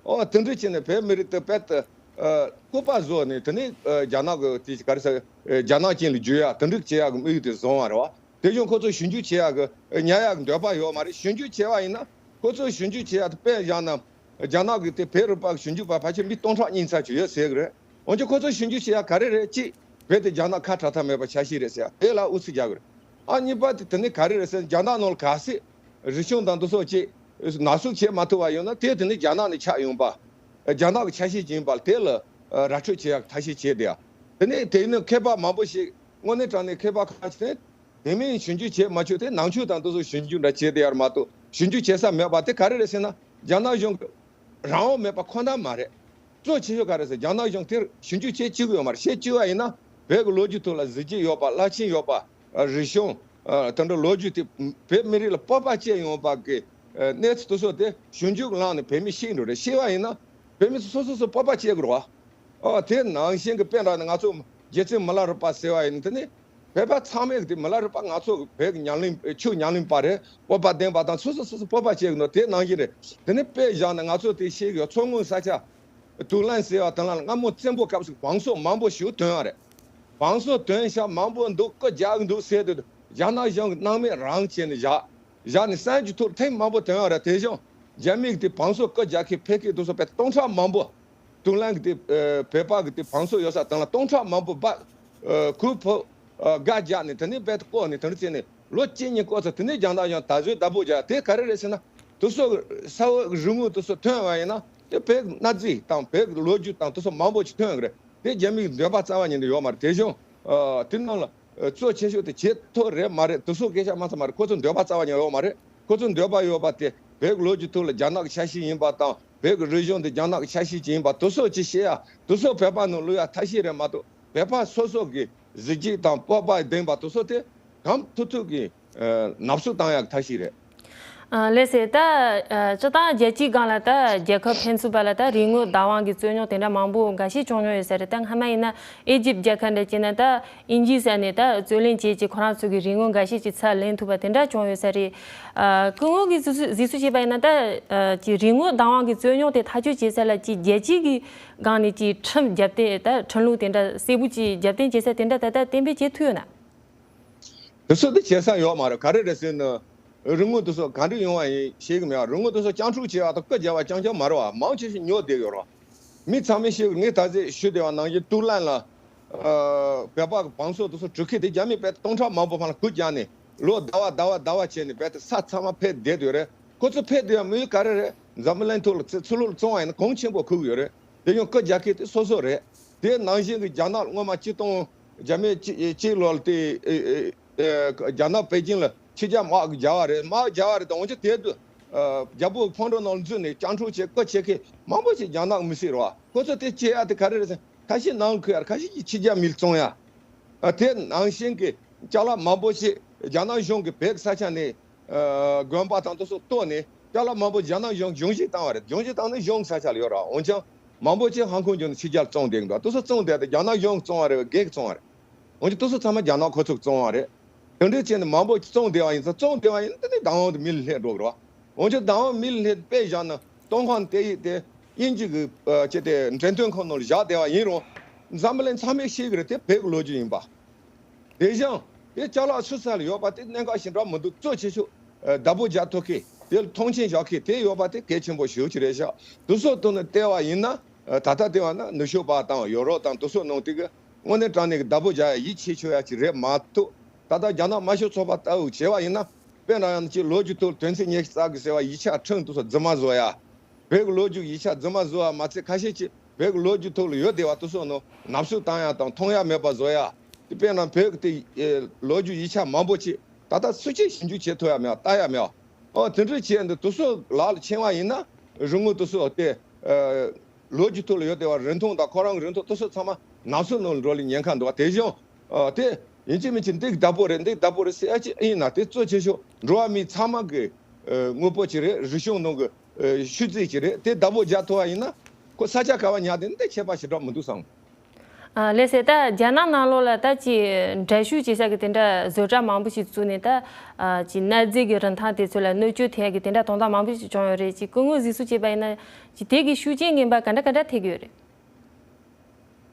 ཨོ་དེ་འདྲ་བྱས་ནས་བོད་མི་རིགས་དེ་རྦད་དེ་ཨ་ལྐུགས་པ་བཟོས་ནས་དེ་ནས་ཨ་རྒྱ་ནག་གི་དེ་ག་རེ་ཟེར། ཨ་རྒྱ་ནག་ཅན་ལ་བསྒྱུར་ཡ་དེ་འདྲ་བྱེད་ཡག་གི་དམིགས་ཡུལ་དེ་བཟུང་བ་རེད་བ། དེ་བཞིན་ཁོ་ཚོ་ཞིབ་འཇུག་བྱེད་ཡག་གི་ཉར་ཡག་གི་འདོད་པ་ཡོད་མ་རེད། ཞིབ་འཇུག་བྱས་པ་ཡིན་ན་ཁོ་ཚོ་ཞིབ་འཇུག་བྱེད་ཡག་དེ་དཔེ་བཞག་ན་རྒྱ་ནག་གི་དེ་བོད་རིག་པ་གི་ཞིབ་འཇུག་པ་ཕལ་ཆེར་མི་སྟོང་ཕྲག་གཉིས་ཙམ་ཅིག་ཡོད་ཟེར་གི་རེད། འོན་ཀྱང་ཁོ་ཚོ་ཞིབ་འཇུག་བྱེད་ཡག་ག་རེ་རེད། གཅིག་བོད་དེ་རྒྱ་ནག་ཁ་བྲལ་ཐབས་མེད་པ་ཆགས་ཤིག་རེད་ཟེར་ཡ་དེ་ལ་ཨུ་ཚུགས་རྒྱག་གི་རེད། ཨ་གཉིས་པ་དེ་དེ་ནི་ག་རེ་རེད་ཟེར་ན་རྒྱ་ནག་ནང་ལ་གལ་སྲིད་རིག་གཞུང་དང་དེ་ཚོ་ཅིག་ནག་བསུབ་བྱེད་མ་ཐུབ་པ་ཡོད་ན་དེ་དེ་ནི་རྒྱ་ནག་ནས་ཆགས་ཡོང་པ། རྒྱ་ནག་གི་ཆ་ཤས་ཅིག་ཡིན་པ་དེ་ལ་ར་འཕྲོད་བྱེད་ཡག་ཐབས་ཤེས་བྱས་བསྡད་ཡ། དེ་ནས་དེ་ནི་མཁས་པ་མང་པོ་ཞིག་དངོས་གནས་དྲང་གནས་མཁས་པ་ཁག་ཅིག་དེ་དེ་མིན་ཞིབ་འཇུག་བྱེད་མ་བཅུག་དེ་ནང་ཆོས་དང་དེ་ཚོ་ཞིབ་འཇུག་འདྲ་བྱས་བསྡད་ཡ་མ་གཏོགས་ཞིབ་འཇུག་བྱེད་ས་མེད་པ་དེ་ག་རེ་རེད་ཟེར་ན་རྒྱ་ནག་གཞུང་གི་རང་དབང་མེད་པ་ཁོ་ན་མ་རེད། གཙོ་ཆེ་ཤོས་ག་རེ་ཟེར་རྒྱ་ནག་གཞུང་དེར་ཞིབ་འཇུག་བྱེད་བཅུག་གི་ཡོད་མ་རེད། བྱེད་བཅུག་པ་ཡིན་ན་བོད་ཀྱི་ལོ་རྒྱུས་ཐོག་ལ་གཟི་བརྗིད་ཡོད་པ་རླབས་ཆེན་ཡོད་པ་རིག་གཞུང་དེ་འདྲ་ལོ་རྒྱུས་དེ་བོད་མི་རིགས་ལ་སྤོབས་པ་བསྐྱེད་ཡོང་བ་གི་གནས་ཚུལ་དེ་ཚོ་དེ་ཞིབ་འཇུག་གི་ལམ་ནས་བོད་མི་ཤེས་འགྲོ་རེད། ཤེས་པ་ཡིན་ན་བོད་མི་སོ་སོ་སོ་སྤོབས་པ་བསྐྱེད་དགོས་རེད་བ། ཨོ་དེ་ནང་བཞིན་གྱི་དཔེ་འདྲ་ནི་ང་ཚོ་རྗེ་བཙུན་མི་ལ་རས་པ་ཟེར་བ་ཡིན་དེ་ནི་བོད་པ་ཚང་མས་དེ་མི་ལ་རས་པ་ང་ཚོ་བོད་ཀྱི་ཉམས་ལེན་ཆོས་ཉམས་ལེན་པ་རེད། སྤོབས་པ་ལྡན་པ་དང་སོ་སོ་སོ་སོ་སྤོབས་པ་བསྐྱེད་དགོས་ནོ་དེ་ནང་བཞིན་རེད། དེ་ནི་དཔེ་བཞག་ན་ང་ཚོ་དེ་ཤེས་ཡོད་མཚོ་སྔོན་ས་ཆ་ཏུའུ་ལན་ཟེར་བ་དེ་ལ་སྔ་མོ་བཙན་པོ་སྐབས་སུ་བང་སོ་མང་པོ་ཞིག་ཐོན་ཡོད་རེད། བང་སོ་ཐོན་ཤག་མང་པོ་འདུག་རྐུ་རྒྱག་གི་འདུག་ཟེར་དུས་རྒྱ་ནག་གཞུང་གིས་སྣང་མེད་རང་བྱས་ནས་བཞག་བཞག་ནས་གསར་འགྱུར་ཐོག་ཐེངས་མང་པོ་ཐོན་ཡོད་རེད། དེ་བཞིན་རྒྱ་མིས་དེ་བང་སོ་རྐུ་རྒྱག་མཁན་ཕལ་སྐད་དེ་ཚོ་བོད་སྟོང་ཕྲག་མང་པོ། ཏུའུ་ལན་གྱི་དེ་ཨ་བོད་པ་གི་དེ་བང་སོ་ཡོད་ས་དང་ལ་སྟོང་ཕྲག་མང་པོ་སྦ་ཨ་གུར་ཕུབ་ཨ་སྒར་རྒྱག་ནས་དེ་ནས་བོད་དུ་བསྐོར་ནས་དེ་འདྲ་བྱས་ནས་ལོ་གཅིག་གཉིས་བསྐོར་ཚེ་དེ་ནས་རྒྱ་ནག་གཞུང་ད་གཟོད་བདག་པོ་རྒྱག་དེ་ག་རེ་རེད་ཟེར་ན་དེ་ཚོ་གི་ས་འོག་གི་རིག་དངོས་དེ་ཚོ་ཐོན་པ་ཡིན་ན་དེ་བོད་ཀྱི་གནའ་རྫས་དང་བོད་ཀྱི་ལོ་རྒྱུས་དང་དེ་ཚོ་མང་པོ་ཅིག་ཐོན་གི་རེད། དེ་རྒྱ་མིའི་འདོད་པ་རྩ་བ་ཉིད་ནས་ཡོད་མ་རེད། དེ་བཞིན་ཨ་དེ་ནང་ལ་ཨ་གཙོ་ཆེ་ཤོས་དེ་བྱེད་ཐུབ་རེད་མ་རེད། དེ་ཚོ་སྐད་ཆ་མ་ཚང་མ་རེད། ཁོ་ཚོ་འདོད་པ་རྩ་བ་ཉིད་ཡོད་མ་རེད། ཁོ་ཚོ་འདོད་པ་ཡོད་པ་དེ་བོད་ཀྱི་ལོ་རྒྱུས་ཐོག་ལ་རྒྱ་ནག་གི་ཆ་ཤས་ཡིན་པ་དང་བོད་ཀྱི་རིག་གཞུང་དེ་རྒྱ་ནག་གི་ཆ་ཤས་ཅིག་ཡིན་པ་དེ་ཚོ་ཅིག་བཤད་ཡ་དེ་ཚོ་བོད་པ་ནང་བླུག་ཡ་ཐབས་ཤེས་རེད་མ་གཏོགས་བོད་པ་སོ་སོ་གི་གཟི་བརྗིད་དང་སྤོབས་པ་ལྡན་པ་དེ་ཚོ་དེ་གང་ཐུབ་ཐུབ་ཀྱིས་ཨ་ནག་བསུབ་བཏང་ཡ་གི་ཐབས་ཤེས་རེད། ཨ་ལགས་སེ། ད་ཨ་སྤྱིར་བཏང་རྒྱལ་སྤྱིའི་སྒང་ལ་ད་རྒྱལ་ཁབ་ཕན་ཚུན་བར་ལ་ད་རིག་དངོས་བདག་དབང་གི་རྩོད་རྙོག་དེ་འདྲ་མང་པོ་འགའ་ཤས་བྱུང་མྱོང་ཡོད་ས་རེད། ད་སྔ་མ་ཡིན་ན་ཨེ་ཇིབ་རྒྱལ་ཁབ་འདྲ་བྱས་ན་ད་དབྱིན་ཇི་ཟེར་ནས་ད་རྩོད་ལེན་བྱས་ཀྱི་ཁོ་རང་ཚོ་གི་རིག་དངོས་འགའ་ཤས་ཀྱི་ཚབ་ལེན་ཐུབ་པ་དེ་འདྲ་བྱུང་ཡོད་ས་རེད། ཨ་སྐུ་ངོ་གིས་གཟིགས་ཚུལ་གཟིགས་ཚུལ་བྱས་པ་ཡིན་ན་ད་ཨ་ཀྱི་རིག་དངོས་བདག་དབང་གི་རྩོད་རྙོག་དེ་ཐག་གཅོད་བྱེད་ས་ལ་ཀྱི་རྒྱལ་སྤྱིའི་གི་སྒང་ནས་ཀྱི་ཁྲིམས་རྒྱབ་རྟེན་ད་ཁྲིམས་ལུགས་དེ་འདྲ་གསལ་པོ་ཅིག་རྒྱབ་རྟེན་བྱེད་ས་དེ་འདྲ་ད་ལྟ་གཏན་འབེབས་བྱེད་ཐུབ་ཡོད་ན། དེ་ཚོ་དེ་བྱེད་ས་ཡོད་མ་རེད། ག་རེ་རེད་ཟེར་ན། རིག་དངོས་དེ་ཚོ་ག་འདྲ་ཡོང་བ་ཡིན་ཤེས་ཀྱི་མེད་པ། རིག་དངོས་དེ་ཚོ་བསྐྱར་འཕྲུག་བྱེད་པ་དང་རྐུ་རྒྱག་པ་རྐྱང་རྐྱང་མ་རེད་པ། མང་ཆེ་ཤོས་ཉོ་བསྡད་ཡོད་རེད་པ། མི་ཚང་མས་ཤེས་ཀྱི། ངས་ད་གཟོད་ཞུས་བསྡད་པ་ནང་བཞིན་ཏུའུ་ལན་ལ། ཨ་བོད་པ་གི་བང་སོ་དེ་ཚོ་གྲུ་ཁེ་དེ་རྒྱ་མི་དཔེ་སྟོང་ཕྲག་མང་པོ་ཕར་ལ་རྐུ་བརྒྱབ་ནས་ལོ་ཟླ་བ་ཟླ་བ་ཟླ་བ་བྱས་ནས་དཔེ་དེ་ས་ཚང་མ་ཕེབས་བསྡད་ཡོད་རེད། ཁོ་ཚོ་ཕེབས་བསྡད་ཡ་དམིགས་ཡུལ་ག་རེ་རེད། འཛམ་བུ་གླིང་ཐོག་ལ་ཚུ་ཚུར་ལོག་བཙོང་བ་ཡིན་ན་གོང་ཆེན་པོ་ཁུག་ཡོད་རེད། དེ་ཡང་རྐུ་རྒྱག་མཁན་དེ་སོ་སོ་རེད། དེ་ནང་བཞིན་གྱི་རྒྱ་ནག་སྔོན་མ་ཆིག་སྟོང་རྒྱ་མི་གཅིག་གཅིག་ལོར་དེ་ཨེ་ཨེ་ཨེ་རྒྱ་ནག་པེ་ཅིང་ལ་ཕྱི་རྒྱལ་དམག་རྒྱག་པ་རེད། དམག་རྒྱག་པ་རེད་དང་། འོན་ཀྱང་དེ་དུས་ཨ་རྒྱལ་པོའི་ཕོ་བྲང་ནང་ལ་འཛུལ་ནས་བསྐྱར་འཕྲུག་བྱེད། རྐུ་བྱེད་མཁན་མང་པོ་ཞིག་རྒྱ་ནག་མི་སེར་རེད་པ། ཁོ་ཚོ་དེ་བྱེད་ཡ་དེ་ག་རེ་རེད་ཟེར། ཁ་ཤས་ནང་ཁུལ་ཡ་རེད། ཁ་ཤས་ཀྱིས་ཕྱི་རྒྱལ་མི་ལ་བཙོང་ཡ། ཨ་དེ་ནང་བཞིན་གྱི་ཅ་ལག་མང་པོ་ཞིག་རྒྱ་ནག་གཞུང་གིས་བོད་ས་ཆ་ནས་ཨ་དགོན་པ་དང་དེ་ཚོ་གཏོར་ནས་ཅ་ལག་མང་པོ་རྒྱ་ནག་གཞུང་གཞུང་བཞེས་བཏང་བ་རེད། གཞུང་བཞེས་བཏང་ནས་གཞུང་ས་ཆ་ལ་ཡོད་རེད། འོན་ཀྱང་མང་པོ་ཅིག་ཧང་ཀོང་གཞུང་ནས་ཕྱི་རྒྱལ་བཙོང་བསྡད་འདུག་དེ་ཚོ་བཙོང་བསྡད་དེ་རྒྱ་ནག་གཞུང་བཙོང་བ་རེད། སྒེར་གྱིས་བཙོང་བ་རེད། འོན་ཀྱང་དེ་ཚོ་ཚང་མ་རྒྱ་ནག་ཁོ་ཚོས་བཙོང་བ་རེད། དེ་འདྲ་བྱས་ནས་མང་པོ་ཅིག་བཙོང་བསྡད་པ་ཡིན་ཙང་། བཙོང་བསྡད་པ་ཡིན་ན་དེ་ནས་བདག་དབང་དེ་མི་ལ་སླེབས་འགྲོ་གི་རེད་པ། འོན་ཀྱང་བདག་དབང་མི་ལ་སླེབས་དཔེ་བཞག་ན། ཏུན་ཧོང་དེ་ཡིག་དེ་དབྱིན་ཇི་གི་ཨ་ཅི་དེ་འགྲེམས་སྟོན་ཁང་ནང་ལ་བཞག་བསྡད་པ་ཡིན་རུང་། འཛམ་བུ་གླིང་ཚང་མས་ཤེས་ཀྱི་རེད། དེ་བོད་ཀྱི་ལོ་རྒྱུས་ཡིན་པ། དེ་བཞིན་དེ་ཅ་ལག་ཆུ་ས་ལ་ཡོད་པ་དེ་གནད་འགག་ཞེ་དྲག་མི་འདུག་གཙོ་ཆེ་ཤོས་ཨ་བདག་པོ་རྒྱག་ཐུབ་མཁན་དེ་ལ་མཐོང་ཆེན་བཞག་མཁན་དེ་ཡོད་པ་དེ་གལ་ཆེན་པོ་ཞེ་པོ་ཅིག་རེད་ཤག་དེ་ཚོ་དེ་ནས་བལྟས་པ་ཡིན་ན། ཨ་ད་ལྟ་བལྟས་པ་ན་ནུབ་ཕྱོགས་པ་དང་ཡོ་རོབ་དང་དེ་ཚོ་ནང་དེ་གི་དངོས་གནས་དྲང་གནས་ཀྱི་བདག་པོ་རྒྱག་ཡ་ཡིད་ཆེས་ཆོག་ཡ་ཅིག་རེད་མ་གཏོགས། ད་ལྟ་རྒྱ་ནག་དམར་ཤོག་ཚོགས་པ་ལྟ་བུ་བྱས་པ་ཡིན་ན། དཔེར་ན་ཡང་ཅིག་ལོ་རྒྱུས་ཐོག་ལ་དོན་ཚན་ཉི་ཤུ་རྩ་དགུ་ཟེར་བ་ཡིག་ཆ་ཁྲིམས་དེ་ཚོ་རྫུན་མ་བཟོ་ཡ། བོད་ཀྱི་ལོ་རྒྱུས་ཀྱི་ཡིག་ཆ་རྫུན་མ་བཟོ་བ་མ་ཚད། ཁ་ཤས་ཀྱིས་བོད་ཀྱི་ལོ་རྒྱུས་ཐོག་ལ་ཡོད་བསྡད་པ་དེ་ཚོ་ནང་ནག་བསུབ་བཏང་ཡ་དང་མཐོང་ཡ་མེད་པ་བཟོ་ཡ། དེ་དཔེར་ན་བོད་ཀྱི་དེ་ཨེ་ལོ་རྒྱུས་ཡིག་ཆ་མང་པོ་ཅིག་ད་ལྟ་སུ་གཅིག་ཞིབ་འཇུག་བྱེད་ཐུབ་ཡ་མེད་པ། ལྟ་ཡ་མེད་པ། ཨོ་དེ་འདྲ་བྱས་འདི་དེ་ཚོ་ལག་ལ་འཁྱེར་བ་ཡིན་ན། རིག་དངོས་དེ་ཚོ་དེ་ཨེ་ལོ་རྒྱུས་ཐོག་ལ་ཡོད་བསྡད་པ་རིན་ཐང་དང་ཁོ་རང་གི་རིན་ཐང་དེ་ཚོ་ཚང་མ་ནག་བསུབ་ནང་ལ་འགྲོ་ལ་ཉེན་ཁ་འདུག་པ། དེ་བཞིན་ཨ་དེ་ཡིན་གཅིག་མིན་གཅིག་འདི་གི་བདག་པོ་རེད། འདི་གི་བདག་པོ་རེད་ཟེར་ཡ་ཅིག་ཡིན་ན། དེ་གཙོ་ཆེ་ཤོས་འགྲོ་བ་མི་ཚང་མ་གི་ཨ་དངོས་པོ་ཅིག་རེད། རིག་གཞུང་ནང་གི་ཨ་ཤུལ་རྫས་ཅིག་རེད། དེ་བདག་པོ་རྒྱག་ཐུབ་པ་ཡིན་ན། ཁོ་ས་ཆ་ག་པར་ཉར་བསྡད་ན་དེ་ཁྱད་པར་ཞེ་དྲག་མི་འདུག་བསམ། ཨ་ལགས་སེ། ད་རྒྱ་ནག་ནང་ལོགས་ལ་ད་ཅིག་འགྲེལ་བཤད་བྱེད་ས་གི་དེ་འདྲ་བཟོ་གྲྭ་མང་པོ་ཞིག་བཙུགས་ནས། ད་ཨ་ཅིག་གནའ་རྫས་ཀྱི་རིན་ཐང་དེ་ཚོ་ལ་གནོད་སྐྱོན་ཐེབས་ཡ་གི་དེ་འདྲ་དོན་དག་མང་པོ་ཞིག་བྱུང་ཡོད་རེད། ཅིག་སྐུ་ངོ་གཟིགས་ཚུལ་བྱས་པ་ཡིན་ན། ཅིག་དེ་གི་ཤུགས་རྐྱེན་ངན་པ་ག་འདྲ་ག་འདྲ་ཐེབས་ཀྱི་ཡོད་རེད།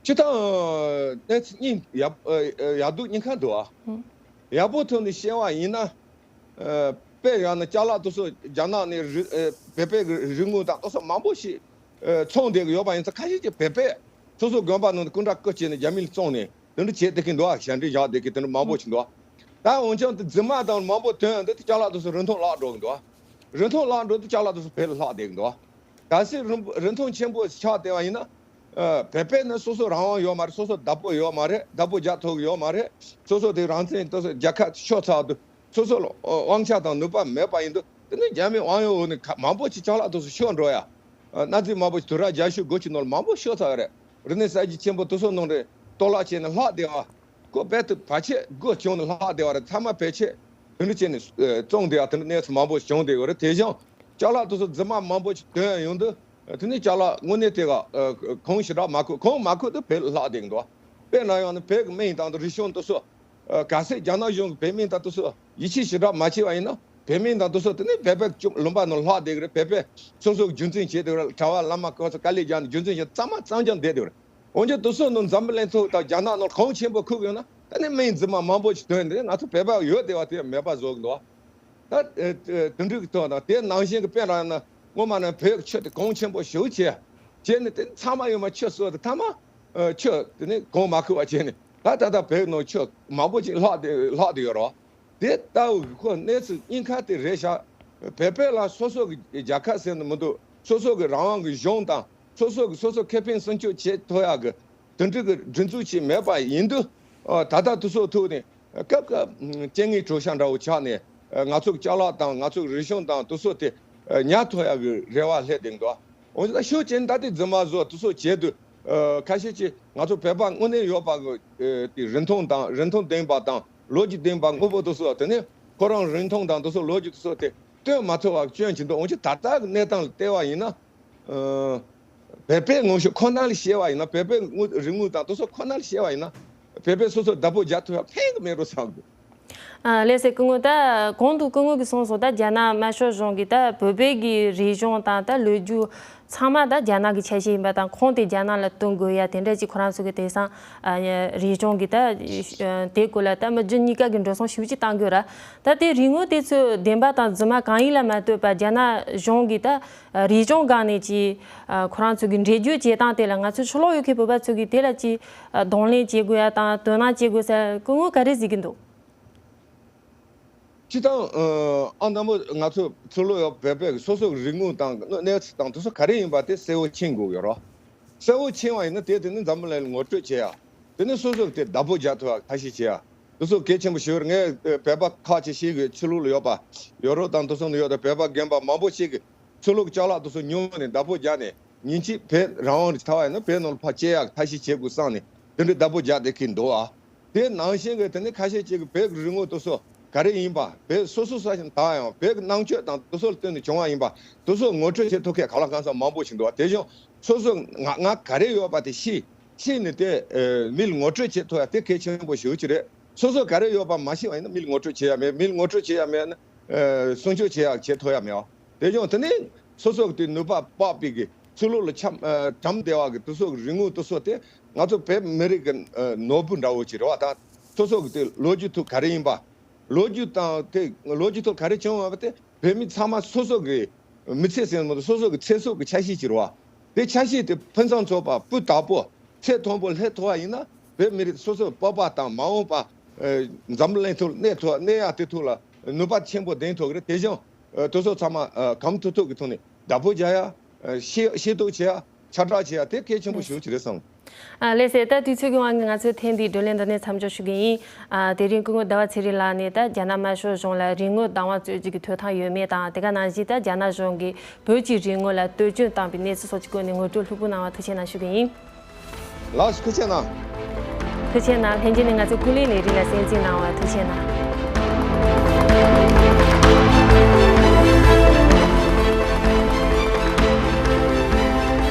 སྤྱིར་བཏང་གནས་ཚུལ་གཉིས་ཡག་ཨ་ཨ་ཡག་སྡུག་གཉིས་ཀ་འདུག་ཨ། ཧུམ། ཡག་པོ་ཐོག་ནས་བཤད་པ་ཡིན་ན། ཨ་དཔེ་བཞག་ན་ཅ་ལག་དེ་ཚོ་རྒྱ་ནག་ནས་རི་ཨ་བོད་པའི་གི་རིག་དངོས་དང་དེ་ཚོ་མང་པོ་ཞིག་ཨ་ཚོང་བསྡད་ཀྱི་ཡོད་པ་ཡིན་ཙང་། ཁ་ཤས་ཀྱིས་བོད་པས་སོ་སོ་དགོན་པ་ནང་དུ་སྐུ་འདྲ་བརྐུས་བྱས་ནས་རྒྱ་མི་ལ་བཙོངས་ནས་དེ་འདྲ་བྱས་བསྡད་མཁན་འདུག་ཨ། ཞལ་འདྲེན་བཞག་བསྡད་མཁན་དེ་འདྲ་མང་པོ་ཞིག་འདུག་ཨ། ད་འོན་ཀྱང་དེ་རྫུན་མ་དང་མང་པོ་ཐོན་འདི་དེ་ཅ་ལག་དེ་ཚོ་རིན་ཐང་བརླག་འགྲོ་གི་འདུག་ཨ། རིན་ཐང་བརླག་འགྲོ་དུས་ཅ་ལག་དེ་ཚོ་བོད་ལ་ལྷག་བསྡད་ཀྱི་འདུག་ཨ། གལ་སྲིད་རིན་རིན་ཐང་ཆེན་པོ་ཆགས་བསྡད་པ་ཡིན་ན། ཨ་བོད་པས་ནི་སོ་སོ་རང་དབང་ཡོད་མ་རེད། སོ་སོ་བདག་པོ་ཡོད་མ་རེད། བདག་པོ་རྒྱག་ཐུབ་ཀྱི་ཡོད་མ་རེད། སོ་སོ་དེ་རང་བཙན་དེ་ཚོ་རྒྱལ་ཁ་ཤོར་ཚར་དུས་སོ་སོ་ལ་དབང་ཆ་དང་ནུས་པ་མེད་པ་ཡིན་དུས། དེ་ནི་རྒྱ་མིའི་དབང་ཡོད་འོག་ནས་ཁ་མང་པོ་ཅིག་ཅ་ལག་དེ་ཚོ་ཤོར་འགྲོ་ཡ། ཨ་གནའ་རྫས་མང་པོ་ཞིག་དུས་རབས་བརྒྱད་ཅུ་དགུ་བཅུ་ནང་ལ་མང་པོ་ཤོར་ཚར་བ་རེད། རིག་གནས་གསར་བརྗེ་ཆེན་པོ་དེ་ཚོ་ནང་རེད། གཏོར་བརླག་བྱས་ནས་ལྷག་བསྡད་པ། ཁོ་རྦད་དེ་བར་ཆད་སྒོ་བྱུང་ནས་ལྷག་བསྡད་པ་རེད། ཚང་མ་བེད་སྤྱད་དེ་འདྲ་བྱས་ནས་ཨ་བཙོངས་བསྡད་པ་དེ་འདྲ་གནས་ཚུལ་མང་པོ་བྱུང་བསྡད་ཡོད་རེད། དེ་བཞིན་ཅ་ལག་དེ་ཚོ་རྫུན་མ་མང་པོ་ཞིག་ཐོན་ཡོང་དུས། དེ་ནས་ཅ་ལག་དངོས་གནས་དེ་ག་ཨ་གོང་ཞེ་དྲག་མ་ཁུག་གོང་མ་ཁུག་དུས་བོད་ལ་ལྷག་བསྡད་ཀྱི་འདུག་དཔེར་ན་ཡང་ན་བོད་ཀྱི་མིང་དང་རིག་གཞུང་དེ་ཚོ། ཨ་གལ་སྲིད་རྒྱ་ནག་གཞུང་གིས་བོད་མིང་དང་དེ་ཚོ་ཡིད་ཆེས་ཞེ་དྲག་མ་བྱས་པ་ཡིན་ན། བོད་མིང་དང་དེ་ཚོ་དེ་ནས་བོད་པའི་ལུང་པ་ནང་ལྷག་བསྡད་ཀྱི་རེད། བོད་པས་སོ་སོ་རྒྱུན་འཛིན་བྱས་བསྡད་ཀྱི་རེད། གྲྭ་པ་བླ་མ་སྐུ་ཚོ་དཀའ་ལས་བརྒྱབ་ནས་རྒྱུན་འཛིན་བྱས་གཙང་མ་གཙང་རྐྱང་བསྡད་བསྡད་ཀྱི་རེད། འོན་ཀྱང་དེ་ཚོ་ནང་འཛམ་བུ་གླིང་ཐོག་དང་རྒྱ་ནག་ནང་གོང་ཆེན་པོ་ཁུག་ཡོང་ན། ད་ནི་མིང་རྫུན་མ་མང་པོ་ཞིག་ཐོན་ནས་ང་ཚོ་བོད་པ་ཡོད་བསྡད་པ་དེ་མེད་པ་བཟོ་གི་འདུག་ད་ཨ་ཨ་དེ་འདྲ་གི་ཐོག་དང་། དེ་ནང་བཞིན་གྱི་དཔེར་ན་ཡང་ན་སྔོན་མ་ནས་བོད་ཀྱི་ཆོས་དེ་གོང་ཆེན་པོ་ཞེ་པོ་བྱས། བྱས་ནས་དེ་ཚང་མ་ཡོད་མ་ཆོས་སོགས་དེ་ཐ་མ་ཨ་ཆོས་དེ་ནི་གོང་མ་ཁུག་པ་བྱས་ནས། ད་ད་ལྟ་བོད་ནང་ཆོས་མང་པོ་ཅིག་ལྷག་བསྡད་ལྷག་བསྡད་ཡོད་རེད། དེ་ལྟ་བུ་གི་ཁོ་གནས་ཚུལ་གཉིས་ཀ་དེ་རེད་ཤག་བོད་པ་ལ་སོ་སོ་གི་རྒྱལ་ཁབ་ཟེར་ནི་མི་འདུག་སོ་སོ་གི་རང་དབང་གི་གཞུང་དང་། སོ་སོ་གི་སོ་སོ་ཁེ་ཕན་སྲུང་སྐྱོབ་བྱེད་ཐུབ་ཡག་གི་དེ་འདྲ་གི་སྒྲིག་འཛུགས་ཅིག་མེད་པ་ཡིན་དུས། ཨ་ད་ལྟ་དེ་ཚོ་ཐུག་ནས་སྐབས་སྐབས་རྐྱེན་ངན་གྲོགས་ཤ་འདྲ་བོ་ཆགས་ནས། ཨ་ང་ཚོ་གི་ཅ་ལག་དང་ང་ཚོ་གི་རིག་གཞུང་དང་དེ་ཚོ་དེ་ཨ་ཉར་ཐུབ་ཡག་གི་རེ་བ་སླེབས་བསྡད་འདུག་འོན་ཀྱང་ད་ཤུགས་ཆེན་ད་ལྟའི་རྫུན་མ་བཟོ་དེ་ཚོ་བྱེད་དུས། ཨ་ཁ་ཤས་ཀྱིས་ང་ཚོ་བོད་པ་དངོས་གནས་ཡོད་པ་གི་ཨ་དེ་རིན་ཐང་དང་རིན་ཐང་ལྡན་པ་དང་ལོ་རྒྱུས་ལྡན་པ་དངོས་པོ་དེ་ཚོ། དེ་ནས་ཁོ་རང་རིན་ཐང་དང་དེ་ཚོ་ལོ་རྒྱུས་དེ་ཚོ་དེ་ སྟོན་མ་ཐུབ་པ་སྐྱོན་གྱི་འདུག་འོན་ཀྱང་ད་ལྟ་གི་གནས་སྟངས་ལ་བལྟས་པ་ཡིན་ན། ཨ། བོད་པའི་ངོ་ཤེས་ཁོ་ན་ལ་བཤད་པ་ཡིན་ན། བོད་པའི་དངོས་རིག་དངོས་དང་དེ་ཚོ་ཁོ་ན་ལ་བཤད་པ་ཡིན་ན། བོད་པས་སོ་སོར་བདག་པོ་རྒྱག་ཐུབ་ཡ་ཕན་གི་མེད་འགྲོ་བསམ་གི། ཨ། ལགས་སེ། སྐུ་ངོ། ད་གོང་དུ་སྐུ་ངོ་གིས་གསུངས་སོང་། ད་རྒྱ་ནག་དམར་ཤོག་གཞུང་གིས་ད་བོད་པའི་གི་རིག་གཞུང་དང་ད་ལོ་རྒྱུས་ཚང་མ་ད་རྒྱ་ནག་གི་ཆ་ཤས་ཡིན་པ་དང་། ཁུངས་དེ་རྒྱ་ནག་ལ་སྟོན་དགོས་ཡ་དེ་འདྲ་ཅིག་ཁོ་རང་ཚོ་གི་དེང་སང་། ཨ། རིག་གཞུང་གི་ད་དེ་སྐོར་ལ་ད་མི་རྒྱུ་གཉིས་ཀ་གི་འགྲོ་སོང་ཞེ་པོ་ཅིག་བཏང་དགོས་ར། ད་དེ་རིག་དངོས་དེ་ཚོ་བདེན་པ་དང་རྫུན་མ་གང་ཡིན་ལ་མ་ལྟོས་པར་རྒྱ་ནག་གཞུང་གིས་ད་རིག་གཞུང་སྒང་ནས་ཀྱི་ཁོ་རང་ཚོ་གི་འགྲེལ་བརྗོད་བྱེད་སྟངས་དེ་ལ་ང་ཚོ་ཕྱི་ལོགས་ཡོད་མཁན་བོད་པ་ཚོ་གིས་དེ་ལ་ཅིག་གདོང་ལེན་བྱེད་དགོས་ཡ་དང་དོ་སྣང་བྱེད་དགོས་ཟེར་སྐུ་ངོ་ག་རེ་གཟིགས་ཀྱི་འདུག་སྤྱིར་བཏང་། ཨ། དང་པོ་ང་ཚོ་ཚུར་ལོག་ཡོད་བོད་པའི་སོ་སོའི་རིག་དངོས་དང་གནས་ཚུལ་དང་དེ་ཚོ་ག་རེ་ཡིན་པ་དེ་གསལ་བོ་མཁྱེན་དགོས་ཀྱི་ཡོད་རེད། གསལ་བོ་མཁྱེན་པ་ཡིན་ན་དེ་དེ་ནི་འཛམ་བུ་གླིང་ལ་ངོ་སྤྲོད་བྱེད་ཡ། དེ་ནི་སོ་སོ་གི་དེ་བདག་པོ་རྒྱག་ཐུབ་ཡ་ཐབས་ཤེས་བྱེད་ཡ། དེ་ཚོ་གལ་ཆེན་པོ་ཞིག་རེད། ངས་བོད་པ་ཁག་ཅིག་ཤེས་ཀྱི་ཡོད། ཕྱི་ལོགས་ལ་ཡོད་པ། ཡོ་རོབ་དང་དེ་ཚོ་ནང་ཡོད་པའི་བོད་པ་རྒན་པ་མང་པོ་ཞིག་གིས་ཚུར་ལོག་ཅ་ལག་དེ་ཚོ་ཉོས་ནས་བདག་པོ་རྒྱག་ནས། ཉིན་གཅིག་བོད་རང་དབང་ཐོབ་པ་ཡིན་ན་བོད་ནང་ལ་ཕར་སྐྱེལ་ཡག་ཐབས་ཤེས་བྱེད་དགོས་བསམ་ནས་དེ་འདྲའི་བདག་པོ་རྒྱག་བསྡད་ཀྱི་འདུག་ཨ། དེ་ནང་བཞིན་གྱི་དེ་ནས་ཁ་ཤས་ཅིག་གིས་བོད་ཀྱི་རིག་དངོས་དེ་ཚོ་ག་རེ་ཡིན་པ། བོད་སོ་སོ་ས་ཞིང་དག་ཡང་བོད་ཀྱི་རྣམ་དཔྱོད་དང་དེ་ཚོ་ལ་བརྟེན་ནས་བྱུང་བ་ཡིན་པ། དེ་ཚོ་ངོ་སྤྲོད་བྱེད་ཐུབ་མཁན་གང་ལ་གང་འཚམ་མང་པོ་ཞིག་འདུག་ཨ། དེ་བཞིན་སོ་སོ་ང་ང་ག་རེ་ཡོད་པ་དེ་ཤེས། ཤེས་ནས་དེ་ཨ་མི་ལ་ངོ་སྤྲོད་བྱེད་ཐུབ་ཡ་དེ་གལ་ཆེན་པོ་ཞེ་པོ་ཅིག་རེད། སོ་སོ་ག་རེ་ཡོད་པ་མ་ཤེས་པ་ཡིན་ན་མི་ལ་ངོ་སྤྲོད་བྱེད་ཡ་མེད། མི་ལ་ངོ་སྤྲོད་བྱེད་ཡ་མེད་ན་ཨ་སྲུང་སྐྱོབ་བྱེད་ཡ་བྱེད་ཐུབ་ཡ་མེད་ཨ། དེ་བཞིན་དེ་ནས་སོ་སོ་གི་དེ་ནུས་པ་དཔག་པའི་གི་ཚུར་ལོག་ལ་འཁྱམ་ཨ་འགྲམ་བསྡད་པ་གི་དེ་ཚོ་གི་རིག་དངོས་དེ་ཚོ་དེ་ང་ཚོ་བོད་མི་རིགས་ཀྱི་ཨ་ནོར་བུ་འདྲ་བོ་ཅིག་རེད་བ། ད་སོ་སོ་གི་དེ་ལོ་རྒྱུས་ཐོག་ག་རེ་ཡིན་པ། ལོ་རྒྱུས་དང་དེ་ལོ་རྒྱུས་ཐོག་ག་རེ་བྱུང་བ་དེ་བོད་མི་ཚང་མ་སོ་སོ་གི་མི་ཚེ་ཟེར་ན་མི་འདུག་སོ་སོ་གི་ཚེ་སྲོག་གི་ཆ་ཤས་ཅིག་རེད་བ། དེ་ཆ་ཤས་དེ་ཕུན་སུམ་ཚོགས་པ་སྤུས་དག་པོ་ཚད་མཐོན་པོ་སླེབས་ཐུབ་པ་ཡིན་ན་བོད་མི་རིགས་སོ་སོའི་སྤོབས་པ་དང་མ་འོངས་པ་ཨ་འཛམ་གླིང་ཐོག་གནས་ཐུབ་གནས་ཡག་དེ་ཐོག་ལ་ནུས་པ་ཆེན་པོ་ལྡན་ཐུབ་ཀྱི་རེད། དེ་བཞིན་ཨ་དེ་ཚོ་ཚང་མ་ཨ་གང་ཐུབ་ཐུབ་ཀྱི་ཐོག་ནས་བདག་པོ་རྒྱག་ཡ། ཨ་ཤེས་ཤེས་རྟོགས་བྱེད་ཡ། ཁྱབ་བསྒྲགས་བྱེད་ཡ་དེ་གལ་ཆེན་པོ་ཞེ་པོ་ཅིག་རེད་བསམ། ཨ་ལགས་སེ། ད་དུས་ཚོད་ཀྱི་དབང་གིས་ང་ཚོའི་ཐེངས་འདིའི་བགྲོ་གླེང་འདི་ནས་མཚམས་འཇོག་ཞུ་གི་ཡིན། ཨ་དེ་རིང་སྐུ་ངོ་ཟླ་བ་ཚེ་རིང་ལགས་ནས་ད་རྒྱ་ནག་དམར་ཤོག་གཞུང་ལ་རིག་དངོས་བདག་དབང་རྩོད་རྒྱུ་གི་ཐོབ་ཐང་ཡོད་མེད་དང་། དེ་ག་ནང་བཞིན་ད་རྒྱ་ནག་གཞུང་གིས་བོད་ཀྱི་རིག་དངོས་ལ་གཏོར་སྐྱོན་བཏང་པའི་གནས་ཚུལ་སོགས་ཀྱི་སྐོར་ནས་ངོ་སྤྲོད་ལྷུག་པོ་གནང་བར་ཐུགས་རྗེ་གནང་ཞུ་གི་ཡིན། ལགས་སོ། ཐུགས་རྗེ་གནང་། ཐུགས་རྗེ་གནང་། ལྷན་རྒྱས་ནས་ང་ཚོའི་ཀུན་གླེང་ལས་རིམ་ལ་གསན་གཟིགས་གནང་བར་ཐུགས་རྗེ་གནང་།